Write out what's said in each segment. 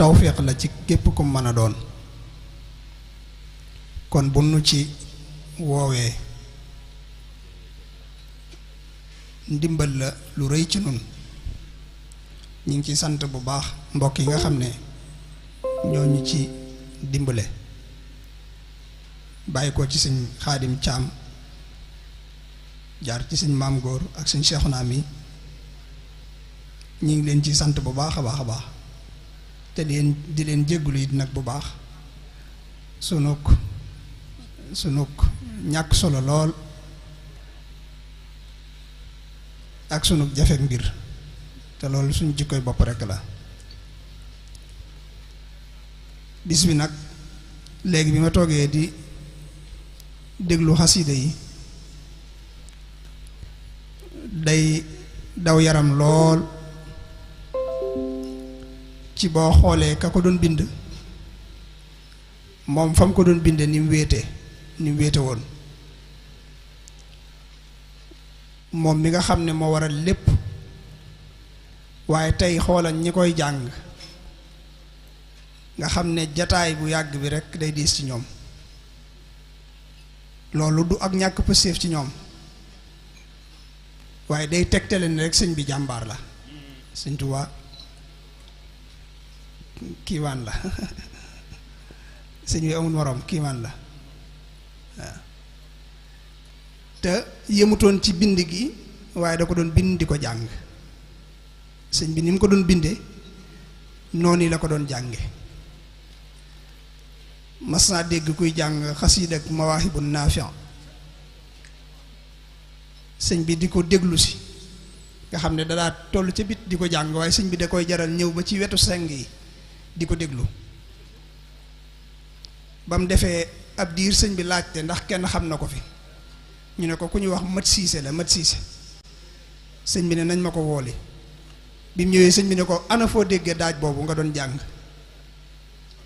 tawfiq la ci képp ku mën a doon kon bu nu ci woowee ndimbal la lu rëy ci nun ñu ngi ci sant bu baax mbokk yi nga xam ne ñoo ñu ci dimbale bàyyi ko ci sëñ Xaadim Caam jaar ci sëñ Maam Góor ak sëñ Seexuna mi ñu ngi leen ci sant bu baax a baax a baax te di leen jéggulu it nag bu baax sunuk ñàkk solo lool ak sunuk jafe mbir te loolu suñ jikkoy bopp rekk la bis bi nag léegi bi ma toogee di déglu xasida yi day daw yaram lool ci boo xoolee ka ko doon bind moom fa mu ko doon binde ni mu wéete woon moom mi nga xam ne moo waral lépp waaye tey xoolal ñi koy jàng nga xam ne jataay bu yàgg bi rekk day diis ci ñoom loolu du ak ñàkk pëseef ci ñoom waaye day tegtale ne rek sëñ bi jàmbaar la sëñ Tuubaa kiiwaan la sëñ bi amul moroom kiiwaan la waaw te yëmutoon ci bind gi waaye da ko doon bind di ko jàng sëñ bi ni mu ko doon bindee noonu la ko doon jànge mas naa dégg kuy jàng xasiida ak Mawaahibu Naafi' sëñ bi di ko déglu si nga xam ne dadaa toll ca bit di ko jàng waaye sëñ bi da koy jaral ñëw ba ci wetu seng yi di ko déglu ba mu defee ab diir sëñ bi laajte ndax kenn xam na ko fi ñu ne ko ku ñuy wax mat siise la mat siise sëñ bi ne nañ ma ko wooli bi mu ñëwee sëñ bi ne ko ana foo déggee daaj boobu nga doon jàng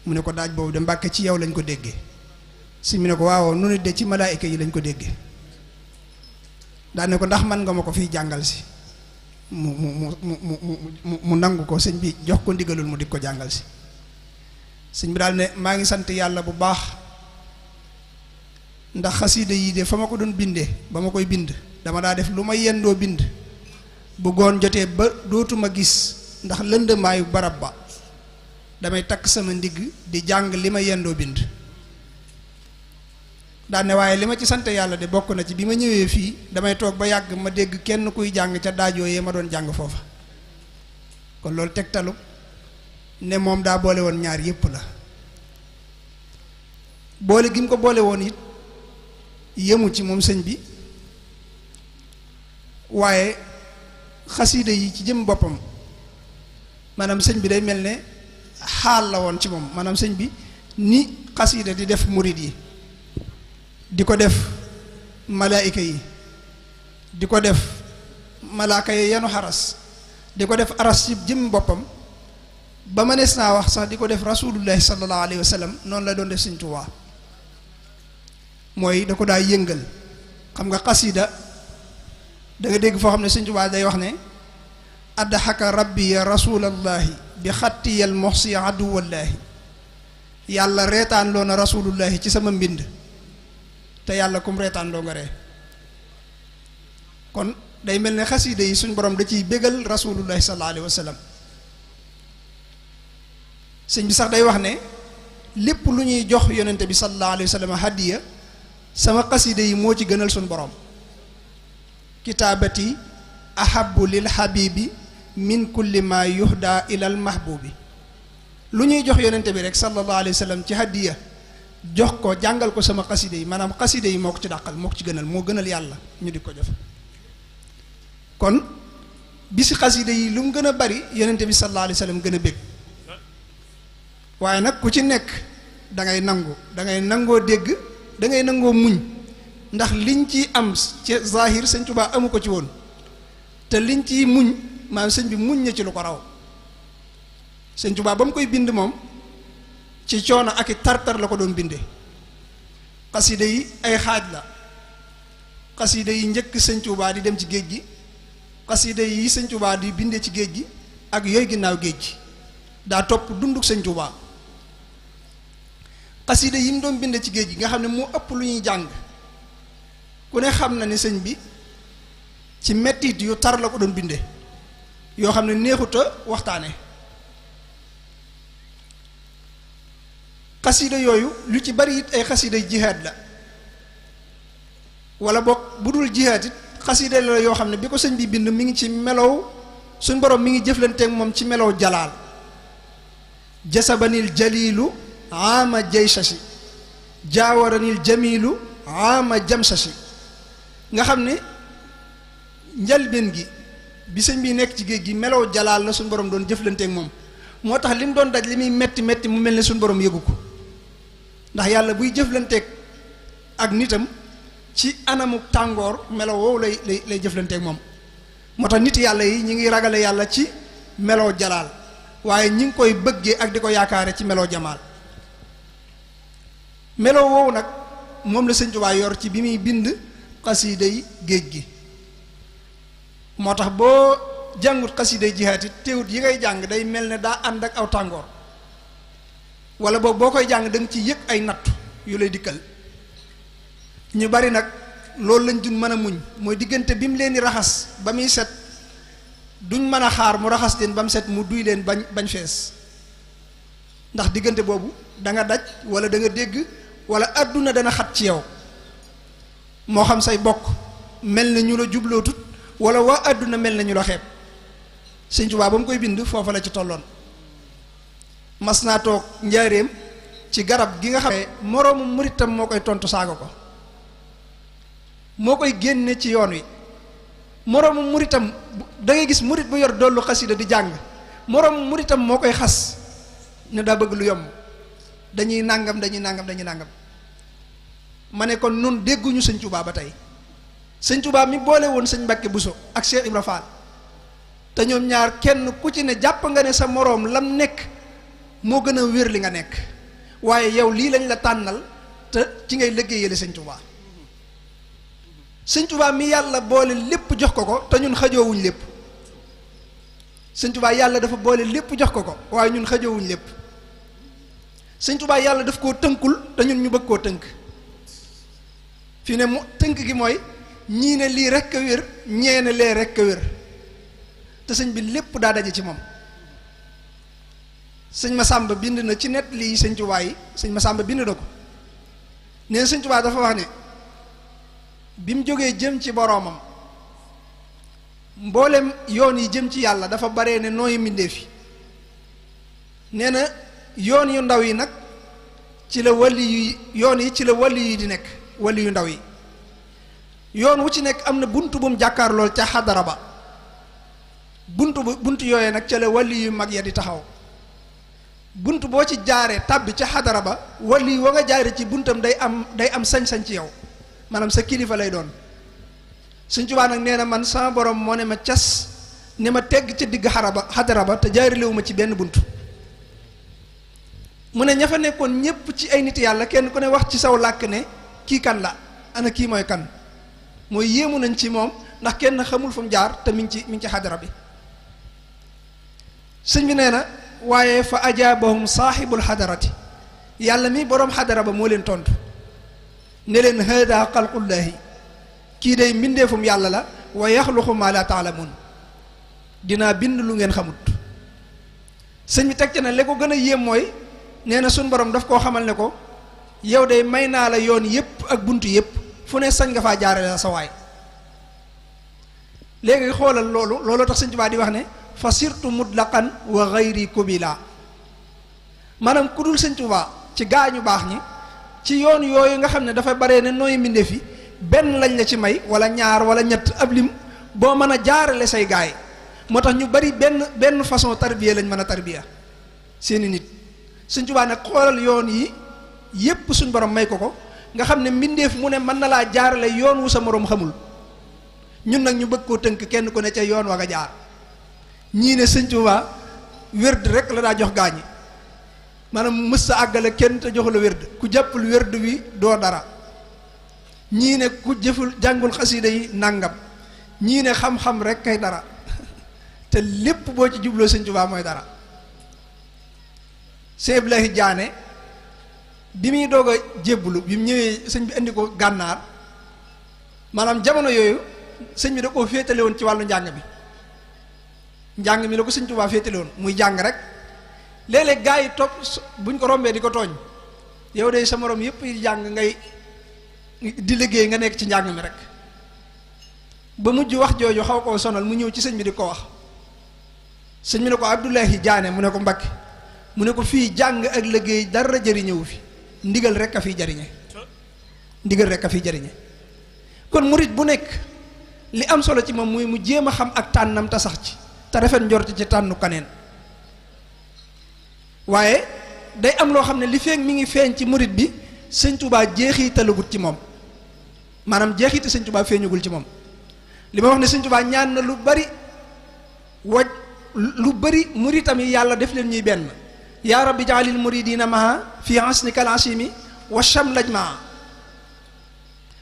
mu ne ko daaj boobu de Mbàkke ci yow lañ ko déggee sëñ bi ne ko waaw nu ne de ci malaayika yi lañ ko déggee daane ko ndax man nga ma ko fiy jàngal si mu nangu ko sëñ bi jox ko ndigalul mu di ko jàngal si sëñ bi daal ne maa ngi sant yàlla bu baax ndax xasiida yii de fa ma ko doon bindee ba ma koy bind dama daa def lu ma yendoo bind bu goon jotee ba dootuma gis ndax lëndëmaayu barab ba damay takk sama ndigg di jàng li ma yendoo bind daane waaye li ma ci sant yàlla de bokk na ci bi ma ñëwee fii damay toog ba yàgg ma dégg kenn kuy jàng ca daajoo yee ma doon jàng foofa kon loolu tegtalu ne moom daa boole woon ñaar yépp la boole gi mu ko boole woon it yëmu ci moom sëñ bi waaye xasiida yi ci jëm boppam maanaam sëñ bi day mel ne xaal la woon ci moom maanaam sëñ bi ni xasiida di def murid yi di ko def malaayika yi di ko def malaaka yi yanu xaras di ko def aras ci jëm boppam ba mënees naa wax sax di ko def rasulullahi sallallahu alayhi wa sallam noonu la doon def sëñ Tuubaa mooy da ko daa yëngal xam nga xasida da nga dégg foo xam ne sëñ Tuubaa day wax ne addaxaka rabbi ya rasulallahi bi xattiyal moxsi aduwallahi yàlla reetaan loo na rasulullahi ci sama mbind te yàlla kum reetaan loo nga ree kon day mel ne xasida yi suñ borom da ciy bégal rasulullahi sallallahu alayhi wa sallam sëñ bi sax day wax ne lépp lu ñuy jox yonente bi sallallahu alayhi wa sallam hadiya sama xasida yi moo ci gënal suñ borom kitaabati ahabu lil habibi min kulli ma yuhda ilal mahbubi lu ñuy jox yonente bi rek sallallahu alayhi wa sallam ci hadiya jox ko jàngal ko sama xasida yi maanaam xasida yi moo ko ci dàqal moo ko ci gënal moo gënal yàlla ñu di ko def kon bisi xasida yi lu mu gën a bari yonente bi sallallahu alayhi wa sallam gën a bég waaye nag ku ci nekk da ngay nangu da ngay nangoo dégg da ngay nangoo muñ ndax liñ ci am ci zahir sëñ Tuubaa amu ko ci woon te liñ ci muñ maanaam sëñ bi muñ na ci lu ko raw sëñ Tuubaa ba mu koy bind moom ci coono ak i tartar la ko doon bindee xasida yi ay xaaj la xasida yi njëkk sëñ Tuubaa di dem ci géej gi xasida yi sëñ Tuubaa di bindee ci géej gi ak yooyu ginnaaw géej gi daa topp dunduk sëñ Tuubaa xasida yi mu doon bind ci géej gi nga xam ne moo ëpp lu ñuy jàng ku ne xam na ne sëñ bi ci mettit yu tar la ko doon binde yoo xam ne neexuta waxtaane xasida yooyu lu ci bari it ay xasida jihaad la wala boog bu dul jihaad it xasida la yoo xam ne bi ko sëñ bi bind mi ngi ci melow suñ borom mi ngi jëflanteek moom ci melow jalaal jasabanil jalilu ama jaysasi jaawaranil jamilu ama jamsasi nga xam ne njalbeen gi bi sëñ bi nekk ci géej gi melow jalaal la suñ borom doon jëflanteek moom moo tax li mu doon daj li muy metti metti mu mel ne suñ borom yëgu ko ndax yàlla buy jëflanteek ak nitam ci anamu tàngoor melo woowu lay jëflanteek moom moo tax nit yàlla yi ñi ngi ragale yàlla ci meloo jalaal waaye ñi ngi koy bëggee ak di ko yaakaare ci meloo jamaal meloo woowu nag moom la sëñ Tuubaa yor ci bi muy bind xasiida yi géej gi moo tax boo jàngut xasiida yi jihaat it teewut yi ngay jàng day mel ne daa ànd ak aw tàngoor wala boobu boo koy jàng da nga ci yëg ay nattu yu lay dikkal ñu bari nag loolu lañ dun mën a muñ mooy diggante bi mu leen di raxas ba muy set duñ mën a xaar mu raxas leen ba mu set mu duy leen bañ fees ndax diggante boobu da nga daj wala da nga dégg wala àdduna dana xat ci yow moo xam say bokk mel na ñu la jublootut wala waa àdduna mel na ñu la xeeb Sëñ Tuubaa ba mu koy bind foofa la ci tolloon mas naa toog njaareem ci garab gi nga xam ne moroomu muritam moo koy tontu saaga ko moo koy génne ci yoon wi moroomu muritam da ngay gis murit bu yor dollu xasida di jàng moroomu muritam moo koy xas ne daa bëgg lu yomb dañuy nàngam ma ne kon nun dégguñu sëñ Tuubaa ba tey sëñ Tuubaa mi boole woon sëñ Mbàkke Buso ak Cheikh Ibra Fall te ñoom ñaar kenn ku ci ne jàpp nga ne sa moroom lam nekk moo gën a wér li nga nekk waaye yow lii lañ la tànnal te ci ngay liggéeyale sëñ Tuubaa sëñ Tuubaa mi yàlla boole lépp jox ko te ñun xajoowuñ lépp sëñ Tuubaa yàlla dafa boole lépp jox ko waaye ñun xajoowuñ lépp sëñ Tuubaa yàlla daf koo tënkul te ñun ñu bëgg koo tënk fi ne mu tënk gi mooy ñii ne lii rekk a wér ñee ne lee rekk a wér te sëñ bi lépp daa daje ci moom sëñ Masamba bind na ci net lii sëñ Tuubaa yi sëñ Masamba bind na ko nee sëñ Tuubaa dafa wax ne bi mu jógee jëm ci boroomam mboolem yoon yi jëm ci yàlla dafa bare ne nooyu mbindeef yi nee na yoon yu ndaw yi nag ci la wali yu yoon yi ci la wali yu di nekk wali yu ndaw yi yoon wu ci nekk am na bunt bu mu jàkkaar lool ca xadara ba bunt yooyee nag ca la wali yu mag ya di taxaw bunt boo ci jaaree tàbbi ca xadara ba wali wa nga jaare ci buntam day am sañ-sañ ci yow maanaam sa kilifa lay doon Sëñ Tuubaa nag nee na man sama borom moo ne ma cas ne ma tegg ca digg xadara ba te jaarilewu ma ci benn bunt mu ne ña fa nekkoon ñépp ci ay nit yàlla kenn ku ne wax ci saw làkk ne kii kan la ana kii mooy kan mooy yéemu nañ ci moom ndax kenn xamul fu mu jaar te mi ngi ci xadara bi sëñ bi nee na waaye fa ajaabahum saaxibul xadarati yàlla mi boroom xadara ba moo leen tontu ne leen hada xalqullaahi kii day mbindeefum yàlla la wa yaxluqu ma la taalamun dinaa bind lu ngeen xamut sëñ bi teg ci na li ko gën a yéem mooy nee na suñ borom daf koo xamal ne ko yow de may naa la yoon yépp ak bunt yépp fu ne sañ nga faa jaarale la sa waay léegi xoolal loolu tax sëñ Tuubaa di wax ne fa sirtu mutlaqan wa gayri kubila maanaam ku dul sëñ Tuubaa ci gaañu baax ñi ci yoon yooyu nga xam ne dafa bare ne nooy mbindeef yi benn lañ la ci may wala ñaar wala ñett ab lim boo mën a jaarale say gaay moo tax ñu bari benn façon tarbiya lañ mën a tarbiya seeni nit Sëñ Tuubaa nag xoolal yoon yi yépp suñ borom may ko nga xam ne mbindeef mu ne mën na laa jaarale yoon wu sa moroom xamul ñun nag ñu bëgg koo tënk kenn ku ne ca yoon wa nga jaar ñii ne Sëñ Tuubaa wérd rek la daa jox gaañi maanaam mës sa àggale kenn te joxu la wérd ku jàppul wérd wi doo dara ñii ne ku jëful jàngul xasida yi nàngam ñii ne xam-xam rek kay dara te lépp boo ci jubloo Sëñ Tuubaa mooy dara sëñ Abdoulaye Diané bi muy doog a jébbulu bi mu ñëwee sëñ bi indi ko gànnaar maanaam jamono yooyu sëñ bi da koo féetale woon ci wàllu njàng mi la ko sëñ Tuubaa féetale woon muy jàng rek léeg-léeg gaa yi topp buñ ko rombee di ko tooñ yow de sa morom yëpp yi jàng ngay di liggéey nga nekk ci njàng mi rek ba mujj wax jooju xaw koo sonal mu ñëw ci sëñ bi di ko wax sëñ bi ne ko Abdoulaye Diané mu ne ko Mbakke mu ne ko fii jàng ak liggéey dara jëriñëwu fi ndigal rek a fiy jariñe ndigal rek a fiy jariñe kon murit bu nekk li am solo ci moom muy mu jéem a xam ak tànnam te sax ci te rafet njort ci tànnu kaneen waaye day am loo xam ne li feek mi ngi feeñ ci murit bi sëñ Tuubaa jeexitalugut ci moom maanaam jeexiti sëñ Tuubaa feeñugul ci moom li ma wax ne sëñ Tuubaa ñaan na lu bari lu bari muritam yi yàlla def leen ñuy benn yaa rabbi jaalil muridina maha fi asnika al asimi wa shamlaj maa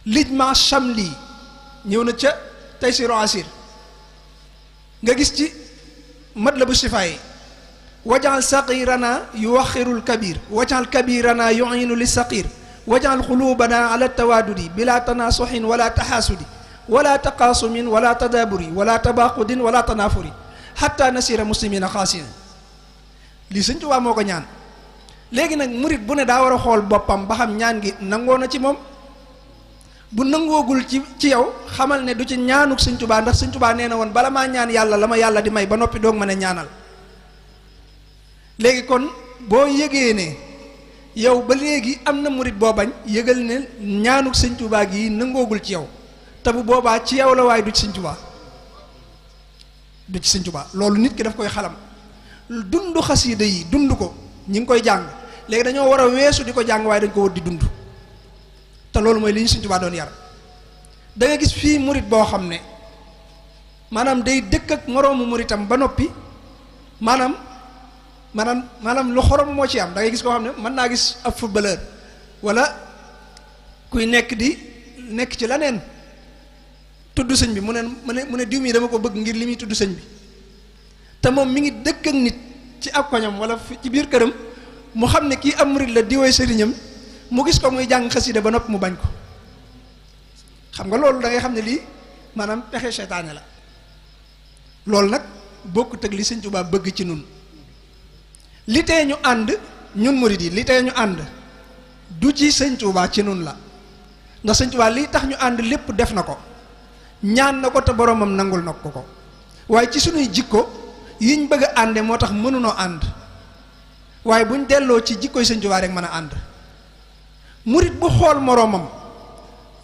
lij ma shamli ñëw na ca taysiru asir nga gis ci matlabu shifaa yi wajal saqirana yuwaxirul kabir wajal kabirana yuinu li saqir wajal xulubana ala tawadudi bila tanasuxin wala taxaasudi wala taqaasumin wala tadaburi wala tabaqudin wala tanafuri xatta nasira muslimina xaasina lii sëñ Tuubaa moo ko ñaan léegi nag murit bu ne daa war a xool boppam ba xam ñaan gi nangoo na ci moom bu nangoogul ci yow xamal ne du ci ñaanuk sëñ Tuubaa ndax sëñ Tuubaa nee na woon bala maa ñaan yàlla la ma yàlla di may ba noppi doog ma ne ñaanal léegi kon boo yëgee ne yow ba léegi am na murit boo bañ yëgal ne ñaanuk sëñ Tuubaa gi nangoogul ci yow te bu boobaa ci yow la waaye du ci sëñ Tuubaa du ci sëñ Tuubaa loolu nit ki daf koy xalam dund xasiida yi dund ko ñi ngi koy jàng léegi dañoo war a weesu di ko jàng waaye dañ ko war di dund te loolu mooy li ñu sëñ Tuubaa doon yar da nga gis fii murit boo xam ne maanaam day dëkk ak moroomu muritam ba noppi maanaam lu xorom moo ci am da ngay gis koo xam ne mën naa gis ab footballeur wala kuy nekk ci leneen tudd sëñ bi mu ne diw mi dama ko bëgg ngir li muy tudd sëñ bi te moom mi ngi dëkk ak nit ci ab koñam wala ci biir këram mu xam ne kii am murit la diwoy sëriñam mu gis ko muy jàng xasida ba nopp mu bañ ko xam nga loolu da ngay xam ne lii maanaam pexe seytaane la loolu nag bokkut ak li sëñ Tuubaa bëgg ci nun li tee ñu ànd ñun murit yi li tee ñu ànd du ci sëñ Tuubaa ci nun la ndax sëñ Tuubaa lii tax ñu ànd lépp def na ko ñaan na ko te boromam nangul na ko waaye ci sunuy jikko yiñ bëgg a ànde moo tax mënunoo ànd waaye buñ delloo ci jikkoy sëñ Tuubaa rek mën a ànd murit bu xool moroomam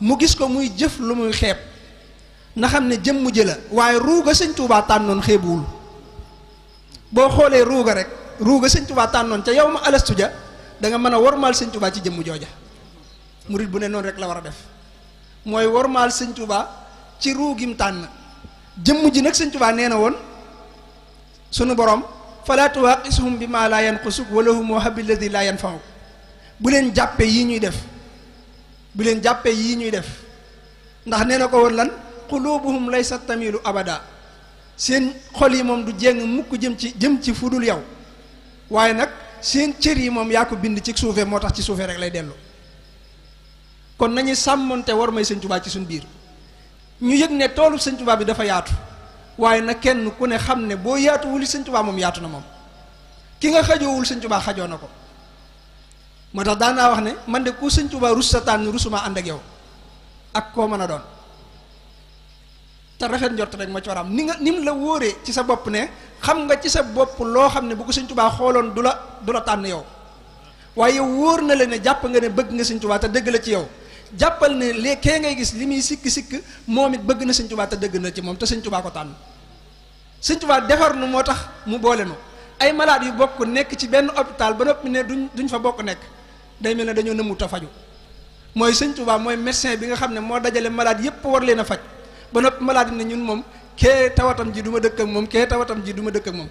mu gis ko muy jëf lu muy xeeb na xam ne jëmm jëla waaye ruuga sëñ Tuubaa tànnoon xeebuwul boo xoolee ruuga sëñ Tuubaa tànnoon ca yow ma alastu ja da nga mën a wormaal sëñ Tuubaa ci jëmm jooja murit bu ne noonu rek la war a def mooy wormaal sëñ Tuubaa ci ruugim tànn jëmm ji nag sëñ Tuubaa nee na woon sunu borom falaa tuwaaqisuhum bi maa laa yanqusuk wala hum habi lladi laa yanfauk bu leen jàppee yii ñuy def ndax nee na ko woon lan qulubuhum laysa tamilu abada seen xol yi moom du jéng mukk jëm ci fudul yow waaye nag seen cër yi moom yaa ko bind ci suufee moo tax ci suufee rek lay dellu kon nañu sàmmonte war may sëñ Tuubaa ci suñ biir ñu yëg ne toolu sëñ Tuubaa bi dafa yaatu waaye nag kenn ku ne xam ne boo yaatuwul sëñ Tuubaa moom yaatu na moom ki nga xajoowul sëñ Tuubaa xajoo na ko moo tax daan naa wax ne man de ku sëñ Tuubaa rus sa tànn rusuma ànd ak yow ak koo mën a doon te rafet njort rek ma ci war am ni mu la wóoree ci sa bopp ne xam nga ci sa bopp loo xam ne bu ko sëñ Tuubaa xooloon du la tànn yow waaye yow wóor na la ne jàpp nga ne bëgg nga sëñ Tuubaa te dëgg la ci yow jàppal ne léegi kee ngay gis li muy sikk moom it bëgg na sëñ Tuubaa te dëgg na ci moom te sëñ Tuubaa ko tànn sëñ Tuubaa defar nu moo tax mu boole nu ay malade yu bokk nekk ci benn hôpital ba noppi ne duñ fa bokk nekk day mel ne dañoo nëmmut a faju mooy sëñ Tuubaa mooy médecin bi nga xam ne moo dajale malade yépp war leen a faj ba noppi malade yi ne ñun moom kee tawatam ji du ma dëkk ak moom kee tawatam ji du ma dëkk ak moom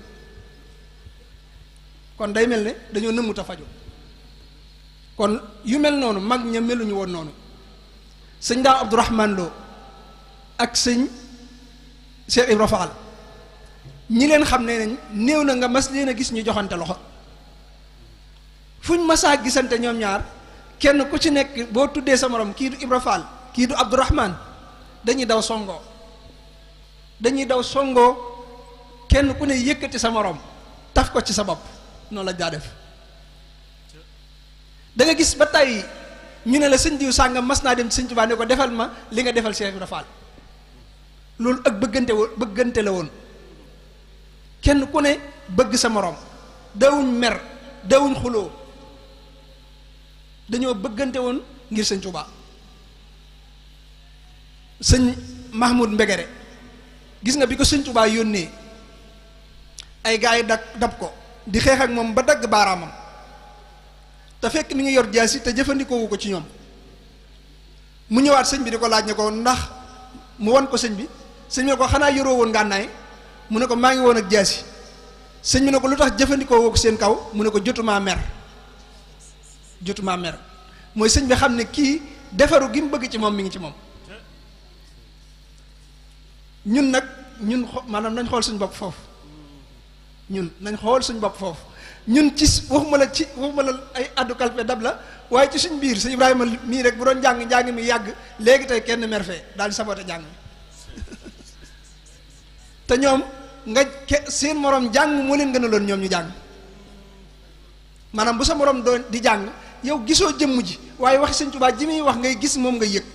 kon day mel ne dañoo nëmmut a faju kon yu mel noonu mag ña meluñu woon noonu sëñ daa Abdourahman Lo ak sëñ Cheikh Ibra Fall ñi leen xam ne nañ néew na nga mas leen a gis ñu joxante loxo fuñ masaa gisante ñoom ñaar kenn ku ci nekk boo tuddee sa morom kii du Ibra Fall kii du Abdourahman dañuy daw songoo kenn ku ne yëkkati sa morom taf ko ci sa bopp noonu la daa def. da nga gis ba tey ñu ne la sëñ diw sàngam mas naa dem ci sëñ Tuubaa ne ko defal ma li nga defal Cheikh Ibra Fall loolu ak bëggante la woon kenn ku ne bëgg sa morom dawuñ mer dawuñ xuloo dañoo bëggante woon ngir sëñ Tuubaa. sëñ Mahmoud Mbegere gis nga bi ko sëñ Tuubaa yónnee ay gars yi dab ko di xeex ak moom ba dagg baaraamam te fekk mi ngi yor jaasi te jëfandikoo wu ko ci ñoom mu ñëwaat sëñ bi di ko laaj ne ko ndax mu won ko sëñ bi sëñ bi ne ko xanaa yoroo woon ngànnaay mu ne ko maa ngi woon ak jaasi sëñ bi ne ko lu tax jëfandikoo woo ko seen kaw mu ne ko jotumaa mer mooy sëñ bi xam ne kii defaru gi mu bëgg ci moom mi ngi ci moom. ñun nag maanaam nañ xool suñu bopp foofu ñun ci waxuma la ay addu kalpe dab la waaye ci suñ biir sëñ Ibrahima mii rek bu doon njàng mi yàgg léegi tey kenn merfee daal di saboté njàng mi te ñoom seen morom jàng moo leen gën a loon ñoom ñu jàng maanaam bu sa morom doon di jàng yow gisoo jëmm ji waaye waxi sëñ Tuubaa ji muy wax ngay gis moom ngay yëg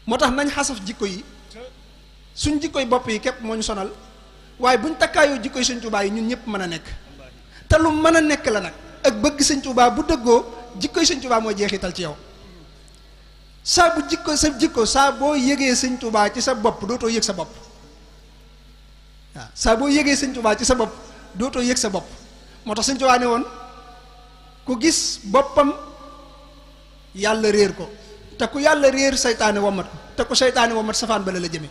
moo tax nañ xasaf jikko yi suñ jikkoy bopp yi képp moo ñu sonal waaye buñ takkaayoo jikkoy sëñ Tuubaa yi ñun ñëpp mën a nekk te lu mën a nekk la nag ak bëgg sëñ Tuubaa bu dëggoo jikkoy sëñ Tuubaa mooy jeexital ci yow saa bu jikko saa boo yëgee sëñ Tuubaa ci sa bopp dootoo yëg sa bopp waaw saa boo yëgee sëñ Tuubaa ci sa bopp dootoo yëg sa bopp moo tax sëñ Tuubaa ne woon ku gis boppam yàlla réer ko te ku yàlla réer saytaane womat ko te ku saytaane womat safaan bala la jëme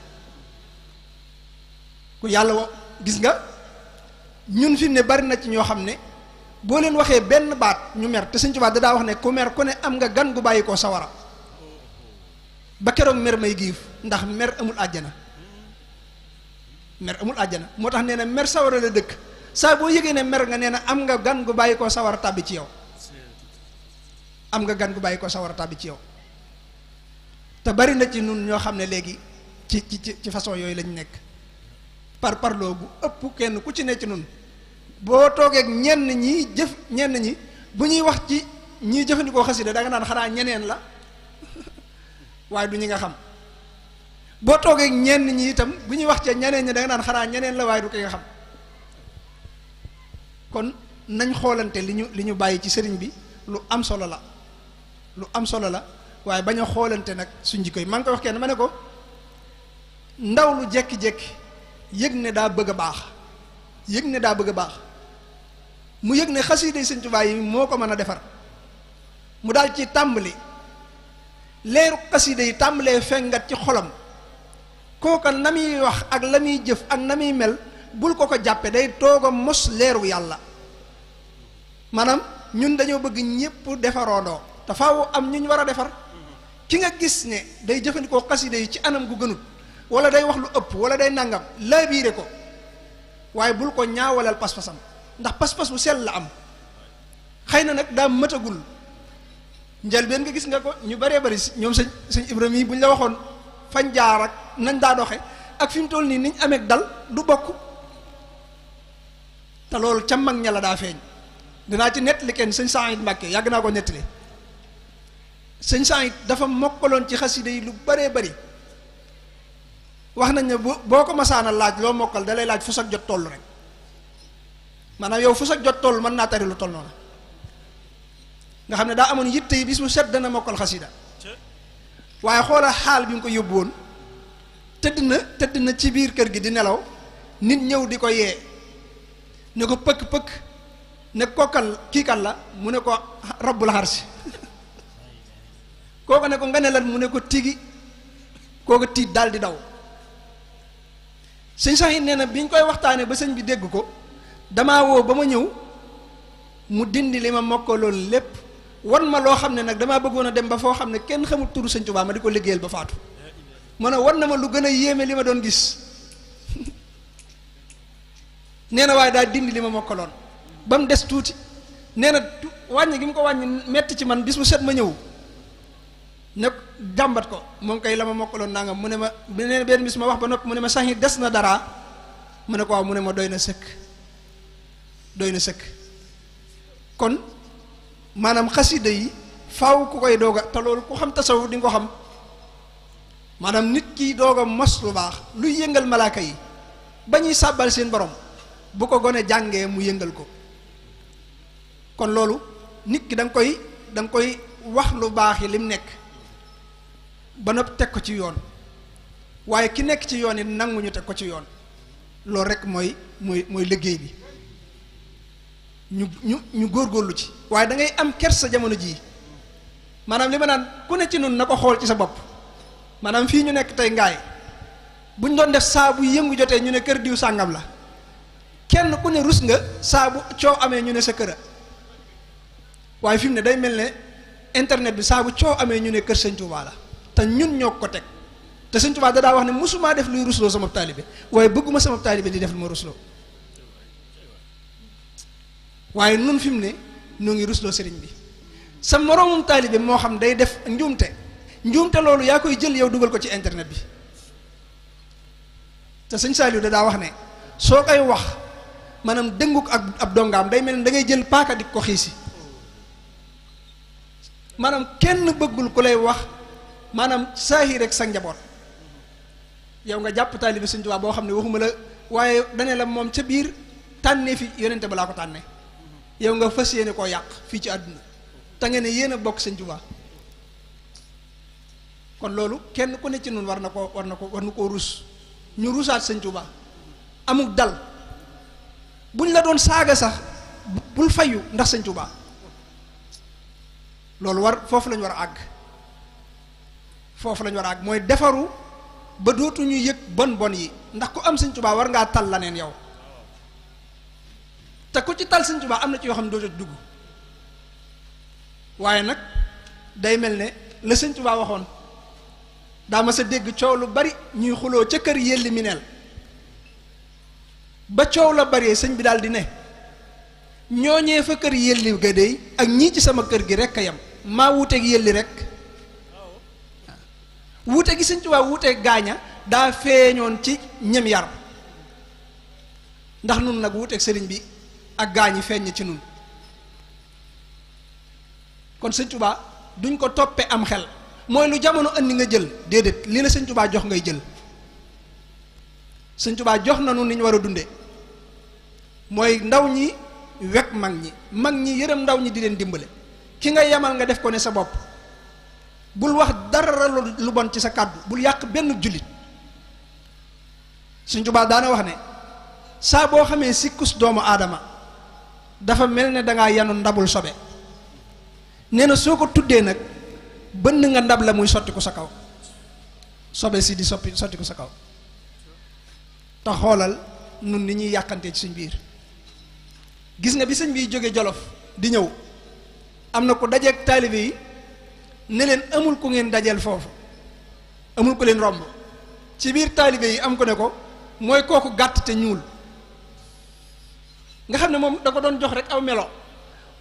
ku yàlla gis nga ñun fi ne bari na ci ñoo xam ne boo leen waxee benn baat ñu mer te Sëñ Tuubaa da daa wax ne ku mer ku ne am nga gan gu bàyyi koo sawara ba keroog mer may giif ndax mer amul àjjana moo tax nee na mer sawara la dëkk saa boo yëgee ne mer nga nee na am nga gan gu bàyyi koo sawara tàbbi ci yow te bari na ci nun ñoo xam ne léegi ci façon yooyu lañ nekk parloo gu ëpp kenn ku ci ne ci nun boo toogee ak ñenn ñi bu ñuy wax ci ñiy jëfandikoo xasida da nga naan xanaa ñeneen la waaye du ñi nga xam boo toogee ak ñenn ñi itam bu ñuy wax ci ñeneen ñi da nga naan xanaa ñeneen la waaye du ki nga xam kon nañ xoolante li ñu bàyyi ci sëriñ bi lu am solo la waaye bañ a xoolante nag suñ jikko yi maa ngi koy wax kenn ma ne ko ndaw lu jekki-jekki yëg ne daa bëgg a baax mu yëg ne xasida Sëñ Tuubaa yi moo ko mën a defar mu daal ci tàmbali leeru xasida yi tàmbalee fengat ci xolam kooka na muy wax ak la muy jëf ak na muy mel bul ko jàppe day toog a mos leeru yàlla maanaam ñun dañoo bëgg ñépp defaroondoo te faaw am ñu war a defar ki nga gis ne day jëfandikoo xasida yi ci anam gu gënut wala day wax lu ëpp wala day nangam laabiire ko waaye bul ko ñaawalal pas-pasam ndax pas-pas bu sell la am xëy na nag daa mëtagul njëlbeen nga gis nga ko ñu baree bari ñoom sëñ Ibrahima yi bu ñu la waxoon fañ jaar ak nañ daa doxe ak fi mu toll nii niñ amee dal du bokk te loolu ca mag ña la daa feeñ dinaa ci nettali kenn sëñ Saïd Mbàkke yàgg naa ko nettali sëñ Saïd dafa mokkaloon ci xasida yi lu baree bari wax nañ ne boo ko masaana laaj loo mokkal da lay laaj fu sag jot toll rek maanaam yow fu sag jot toll mën naa tari lu toll noonu nga xam ne daa amoon yitte yi bis bu set dana mokkal xasida waaye xoola xaal bi nga ko yóbbu woon tëdd na ci biir kër gi di nelaw nit ñëw di ko yee ne ko pëkk ne kookal kii kan la mu ne ko rabbul harsi kooku ne ko nga ne lan mu ne ko tigi kooku tiit daal di daw sëñ sax yi nee na bi ñu koy waxtaanee ba sëñ bi dégg ko damaa woo ba ma ñëw mu dindi li ma mokkaloon lépp wan ma loo xam ne nag damaa bëggoon a dem ba foo xam ne kenn xamul turu sëñ Tuubaa ma di ko liggéeyal ba faatu ma ne wan na ma lu gën a yéeme li ma doon gis nee na waaye daal dindi li ma mokkaloon ba mu des tuuti nee na wàññi gi mu ko wàññi metti ci man bis bu set ma ñëw ne jàmbat ko moom kay la ma mokkaloon nangam mu ne ma nee na benn bis ma wax ba noppi mu ne ma sax des na dara mu ne ko waaw mu ne ma doy na sëkk kon maanaam xasida yi faaw ku koy dooga te loolu ku xam tasawuf di nga ko xam maanaam nit ki doog a mos lu baax luy yëngal malaaka yi ba ñuy sàbbal seen borom bu ko gone jàngee mu yëngal ko kon loolu nit ki da nga koy wax lu baax yi lim nekk ba noppi teg ko ci yoon waaye ki nekk ci yoon yi nanguñu teg ko ci yoon loolu rek mooy liggéey bi ñu góorgóorlu ci waaye da ngay am kersa jamono jii maanaam li ma naan ku ne ci nun na ko xool ci sa bopp maanaam fii ñu nekk tey ngaay bu ñu doon def saa bu yëngu jotee ñu ne kër diw sàngam la kenn ku ne rus nga saa bu coow amee ñu ne sa këra waaye fi mu ne day mel ne internet bi saa bu coow amee ñu ne kër Sëñ Tuubaa la te ñun ñoo ko teg te Sëñ Tuubaa da daa wax ne mosumaa def luy rusloo sama taalibe waaye bëgguma sama taalibe di def lu ma rusloo waaye nun fi mu ne ñoo ngi rusloo sëriñ bi sa moroomum taalibe moo xam day def njuumte loolu yaa koy jël yow dugal ko ci internet bi te sëñ Saliou da daa wax ne soo koy wax maanaam dënguk ak ab dongaam day mel ni da ngay jël paaka di ko xiisi maanaam kenn bëggul ku lay wax maanaam saahi rek sa njaboot yow nga jàpp taalibe Sëñ Tuubaa boo xam ne waxuma la waaye dane la moom ca biir tànnee fi yonente ba laa ko tànne yow nga fas yéene koo yàq fii ci àdduna te ngeen ne yéen a bokk Sëñ Tuubaa kon loolu kenn ku ne ci noonu war na koo rus ñu rusaat Sëñ Tuubaa amuk dal buñ la doon saaga sax bul fayu ndax Sëñ Tuubaa loolu foofu lañu war a àgg mooy defaru ba dootuñu yëg bon yi ndax ku am Sëñ Tuubaa war ngaa tal la neen yow te ku ci tal Sëñ Tuubaa am na ci yoo xam ne dootu dugg waaye nag day mel ne la Sëñ Tuubaa waxoon daa ma sa dégg coow lu bari ñuy xuloo ca kër yelli mineel ba coow la bari sëñ bi daal di ne ñooñee fa kër yelli ga dey ak ñii ci sama kër gi rek a yam maa wuuteeg yelli rek wuute gi Sëñ Tuubaa wuuteeg gaaña daa feeñoon ci ñem yar ndax nun nag wuuteeg sëriñ bi ak gaañi feeñ ci nun kon Sëñ Tuubaa duñ ko toppe am xel mooy lu jamono andi nga jël déedéet lii la Sëñ Tuubaa jox ngay jël Sëñ Tuubaa jox na nu ni ñu war a dunde mooy ndaw ñi wekk mag ñi yërëm ndaw ñi di leen dimbale ki nga yemal nga def ko ne sa bopp bul wax dara lu bon ci sa kàddu bul yàq benn jullit Sëñ Tuubaa daana wax ne saa boo xamee sikkus doomu aadama dafa mel ne dangaa yanu ndabul sobe nee na soo ko tuddee nag bënn nga ndab la muy sotti ko sa kaw sobe si di sotti ko sa kaw te xoolal nun ni ñuy yàqantee ci suñ biir gis nga bi sëñ bi jóge Jolof di ñëw am na ko dajeeg taalibe yi ne leen amul ku ngeen dajeel foofu amul ku leen romb ci biir taalibe yi am ko ne ko mooy kooku gàtt te ñuul nga xam ne moom da ko doon jox rek aw melo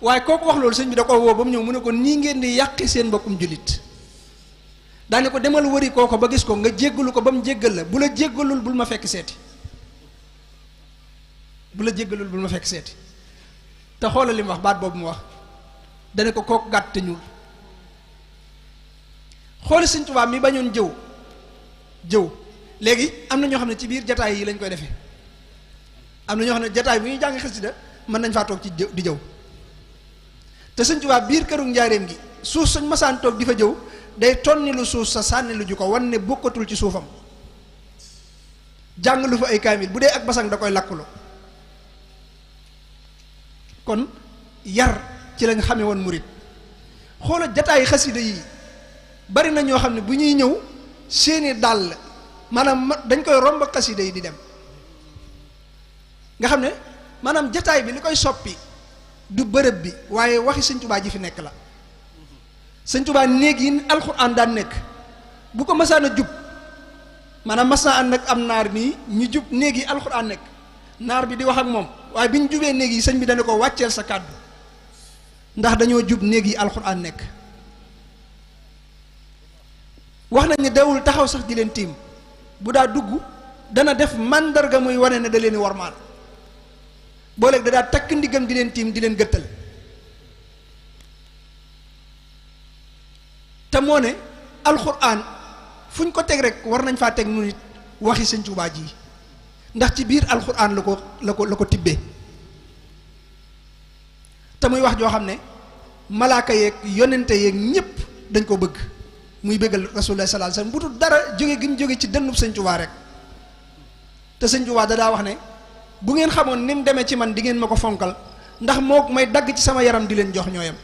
waaye kooku wax loolu sëñ bi da ko woo ba mu ñëw mu ne ko nii ngeen di yàqi seen mbokkum jullit daane ko demal wëri kooko ba gis ko nga jéggalu ko ba mu jéggal la bu la jéggalul bul ma fekk seeti te xoolal li mu wax baat boobu mu wax dane ko kooku gàtt te ñuul xooli Sëñ Tuubaa mi bañoon jëw léegi am na ñoo xam ne ci biir jataay yi lañ koy defee am na ñoo xam ne jataay bu ñuy jàng xasida mën nañ faa toog ci di jëw te Sëñ Tuubaa biir këru njaareem gi suuf suñ masaan toog di fa jëw day tonni lu suuf sa sànni lu ju ko wan ne bokkatul ci suufam jàng lu fa ay kaamil bu dee ak basang da koy lakkulo kon yar ci lañ xamee woon murit xoola jataay xasida yi bari na ñoo xam ne bu ñuy ñëw seeni dàll maanaam dañ koy romb xasida yi di dem nga xam ne maanaam jataay bi li koy soppi du bërëb bi waaye waxi Sëñ Tuubaa ji fi nekk la Sëñ Tuubaa néeg yi alxuraan daan nekk bu ko masaan a jub maanaam mas naa ànd ak am naar nii ñu jub néeg yi alxuraan nekk naar bi di wax ak moom waaye bi ñu jubee néeg yi sëñ bi dana ko wàcceel sa kàddu ndax dañoo jub néeg yi alxuraan nekk. wax nañ ne dawul taxaw sax di leen tiim bu daa dugg dana def màndarga muy wane ne da leen warmaal booleeg da daa takk ndiggam di leen tiim di leen gëttal. te moo ne alxuraan fu ñu ko teg rek war nañ faa teg nu nit waxi sëñ Tuubaa ji ndax ci biir alxuraan la ko tibbee te muy wax joo xam ne malaaka yeeg yonente yeeg ñépp dañ ko bëgg muy bëggal rasulullah sallallahu alayhi wasallam bu dul dara jóge gi mu jóge ci dënnub sëñ Tuubaa rek. te sëñ Tuubaa da daa wax ne bu ngeen xamoon ni mu demee ci man di ngeen ma ko fonkal ndax moo may dagg ci sama yaram di leen jox ñooyam.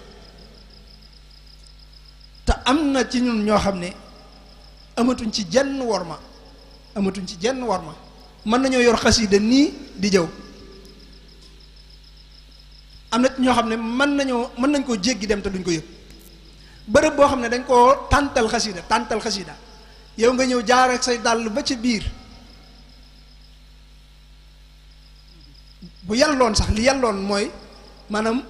te am na ci ñun ñoo xam ne amatuñ ci jenn worma mën nañoo yor xasida nii di jëw. am na ñoo xam ne mën nañ koo jéggi dem te duñ ko yëg bërëb boo xam ne dañ koo tàntal xasida yow nga ñëw jaar ak say dàll ba ci biir bu yàlloon sax li yàlloon mooy maanaam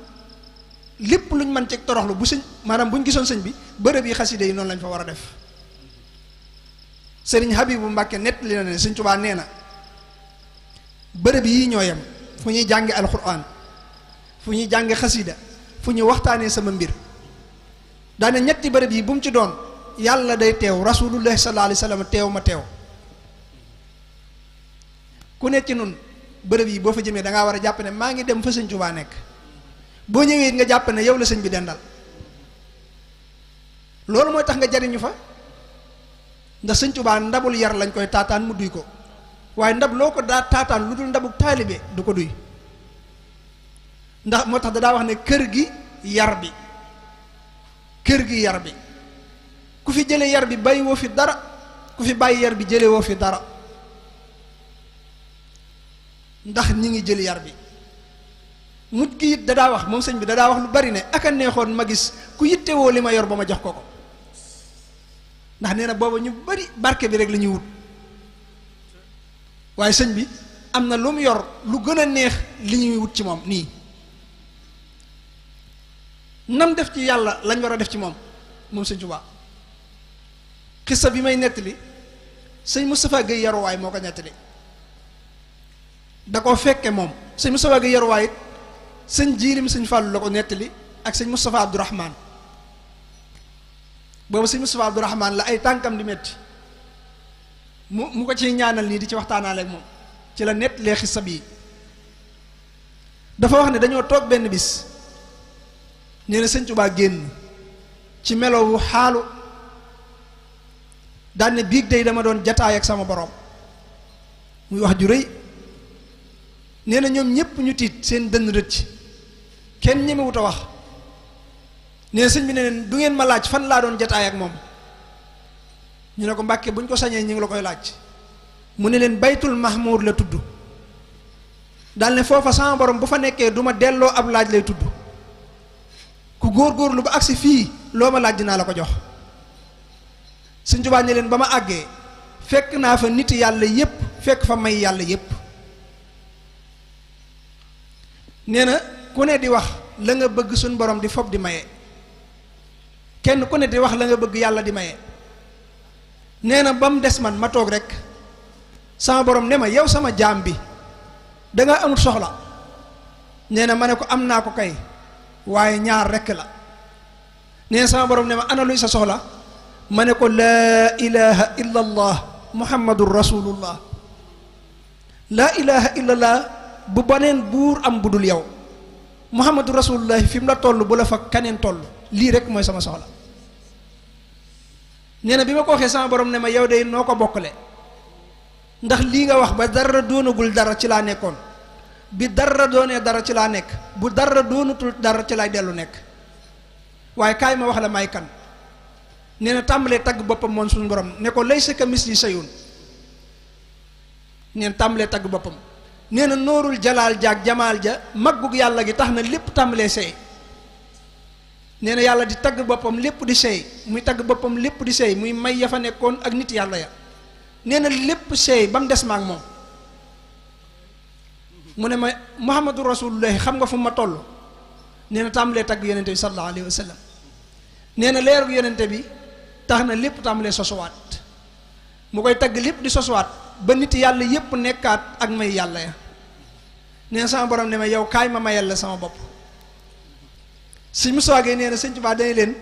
lépp luñ mën ci toroxlu bu sëñ maanaam buñ gisoon sëñ bi bërëb yi xasida yi noonu lañ fa war a def. Sëriñ Habibu Mbàkke nett li na ne sëñ Tuubaa nee na bërëb yii ñoo yem fu ñuy jànge alxuraan fu ñuy jànge xasida fu ñuy waxtaanee sama mbir daane ñetti bërëb yi bu mu ci doon yàlla day teew rasulullah sallallahu alayhi wasallam teew ma teew. ku nekk ci nun bërëb yi boo fa jëmee da ngaa war a jàpp ne maa ngi dem fa sëñ Tuubaa nekk boo ñëwee nga jàpp ne yow la sëñ bi dendal loolu mooy tax nga jariñu fa ndax sëñ Tuubaa ndabul yar lañ koy taataan mu duy ko waaye ndab loo ko daa taataan lu dul ndabuk taalibe du ko duy. ndax moo tax da daa wax ne kër gi yar bi ku fi jële yar bi bàyyi woo fi dara ku fi bàyyi yar bi jële woo fi dara ndax ñi ngi jël yar bi. mujj gi it da daa wax moom sëñ bi da daa wax lu bari ne aka neexoon ma gis ku yittewoo li ma yor ba ma jox ko ndax nee na booba ñu bari barke bi rek la ñuy wut waaye sëñ bi am na lu mu yor lu gën a neex li ñuy wut ci moom nii. nam def ci yàlla lañ war a def ci moom sëñ Tuubaa. xissa bi may nettali sëñ Moustapha Guèye yaruwaay moo ko nettali da koo fekke moom sëñ Moustapha Guèye yaruwaay it sëñ jiilim sëñ Fàllu la ko nettali ak sëñ Moustapha Abdourahman boobu sëñ Moustapha Abdourahman la ay tànkam di metti mu ko ciy ñaanal nii di ci waxtaanaale ak moom ci la nettalee xissa bii. dafa wax ne dañoo toog benn bis nee na sëñ Tuubaa génn ci melowu xaalu daan ne biig day dama doon jataay ak sama borom muy wax ju rëy nee na ñoom ñépp ñu tiit seen dënn rëcc kenn ñemewut a wax nee na sëñ bi ne leen du ngeen ma laaj fan laa doon jataay ak moom ñu ne ko Mbàkke buñ ko sañee ñu ngi la koy laaj mu ne leen baytul mahmur la tudd daal ne foofa sama borom bu fa nekkee du ma delloo ab laaj lay tudd ku góor-góorlu ba agsi fii loo ma laaj dinaa la ko jox. Sëñ Tuubaa ne leen ba ma àggee fekk naa fa nit yàlla yépp fekk fa may yàlla yépp nee na ku ne di wax la nga bëgg suñ borom di fob di maye kenn ku ne di wax la nga bëgg yàlla di maye nee na ba mu des man ma toog rek sama borom ne ma yow sama jaam bi danga amut soxla nee na ma ne ko am naa ko kay waaye ñaar rekk la nee na sama borom ne ma ana luy sa soxla ma ne ko laa ilaha illa allah muhammadur rasulullah laa ilaha illa allah bu baneen buur am bu dul yow muhammadur rasulullah fi mu la toll bu la fa kaneen toll lii rek mooy sama soxla nee na bi ma ko waxee sama borom ne ma yow de noo ko bokkale ndax lii nga wax ba dara doonagul dara ci laa nekkoon bi dara doonee dara ci laa nekk bu dara doonatul dara ci laay dellu nekk waaye kaay ma wax la may kan nee na tàmbalee tagg boppam moom suñu borom ne ko laysa ka misli shay'un nee na tàmbalee tagg boppam nee na nóorul jalaal jaag jamaal ja maggug yàlla gi tax na lépp tàmbalee seey nee na yàlla di tagg boppam lépp di seey muy tagg boppam lépp di seey muy may ya fa nekkoon ak nit yàlla ya nee na lépp seey ba mu des ma ak moom mu ne ma muhammadu rasulullahi xam nga fu ma toll nee na tàmbalee tagg yonente bi sallallahu alayhi wa sallam nee na leerug yonente bi tax na lépp tàmbalee sosuwaat mu koy tagg lépp di sosuwaat ba nit yàlla yépp nekkaat ak may yàlla ya nee na sama borom ne ma yow kaay ma mayal la sama bopp suñ mu soogee nee na sëñ Tuubaa dana leen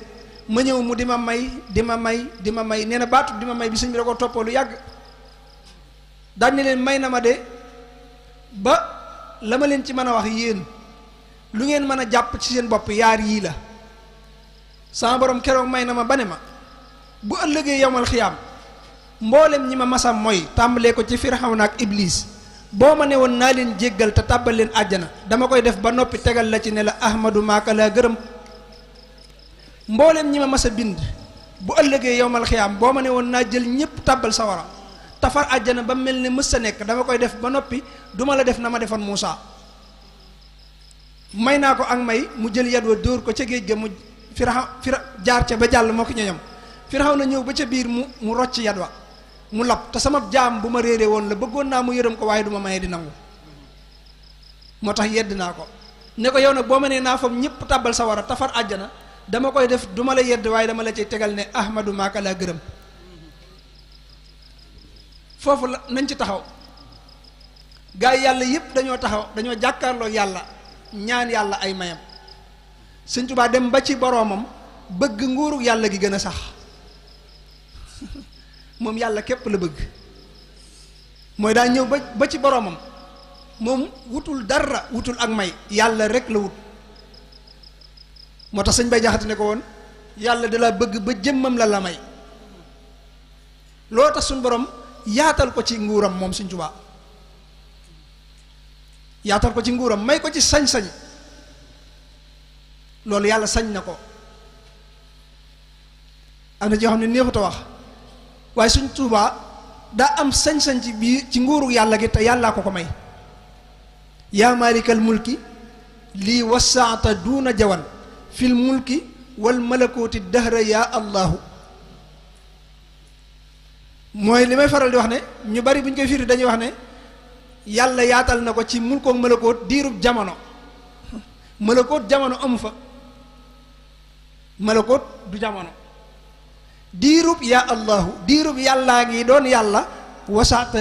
ma ñëw mu di ma may nee na baatu di ma may bi sëñ bi da ko toppoo lu yàgg daan ne leen may na ma de ba la ma leen ci mën a wax yéen lu ngeen mën a jàpp ci seen bopp yaar yii la sama borom keroog may na ma ba ne ma bu ëllëgee yowmal xiyaam mboolem ñi ma masam mooy tàmbalee ko ci Firawna ak Iblis boo ma ne woon naa leen jéggal te tàbbal leen àjjana dama koy def ba noppi tegal la ci ne la ahmadu maaka laa gërëm mboolem ñi ma mas a bind bu ëllëgee yowmal xiyaam boo ma ne woon naa jël ñépp tàbbal sawara tafar àjjana ba mel ne mës sa nekk dama koy def ba noppi duma la def na ma defoon Muusa may naa ko ak may mu jël yat wa dóor ko ca géej ga mu fira jaar ca ba jàll moo ko ñoñam Firaw na ñëw ba ca biir mu rocc yat wa mu lab te sama jaam bu ma réeree woon la bëggoon naa mu yërëm ko waaye du ma mayee di nangu moo tax yedd naa ko ne ko yow nag boo ma nee naa fam ñëpp tàbbal sa war a tafar àjjana dama koy def du ma la yedd waaye dama la cay tegal ne ahmadu maaka laa gërëm foofu la nañ ci taxaw gaa yi yàlla yëpp dañoo taxaw dañoo jàkkaarloo yàlla ñaan yàlla ay mayam Sëñ Tuubaa dem ba ci boroomam bëgg nguuru yàlla gi gën a sax moom yàlla képp la bëgg mooy daa ñëw ba ci boroomam moom wutul dara wutul ak may yàlla rek la wut moo tax sëñ Bay Jaxate ne ko woon yàlla da la bëgg ba jëmmam la may loo tax suñ borom yaatal ko ci nguuram moom Sëñ Tuubaa yaatal ko ci nguuram may ko ci sañ-sañ loolu yàlla sañ na ko am na ci yoo xam ne neexut a wax waaye Sëñ Tuubaa daa am sañ-sañ ci biir ci nguuru yàlla gi te yàllaa ko may yaa maalikal mulki lii wasaata duuna jawan fil mulki wal malakooti dahra yaa allahu mooy li may faral di wax ne ñu bari bu ñu koy firi dañuy wax ne yàlla yaatal na ko ci mulkook malakoot diirub jamono malakoot jamono amu fa malakoot du jamono diirub yaa allahu diirub yàllaa ngi doon yàlla wasaata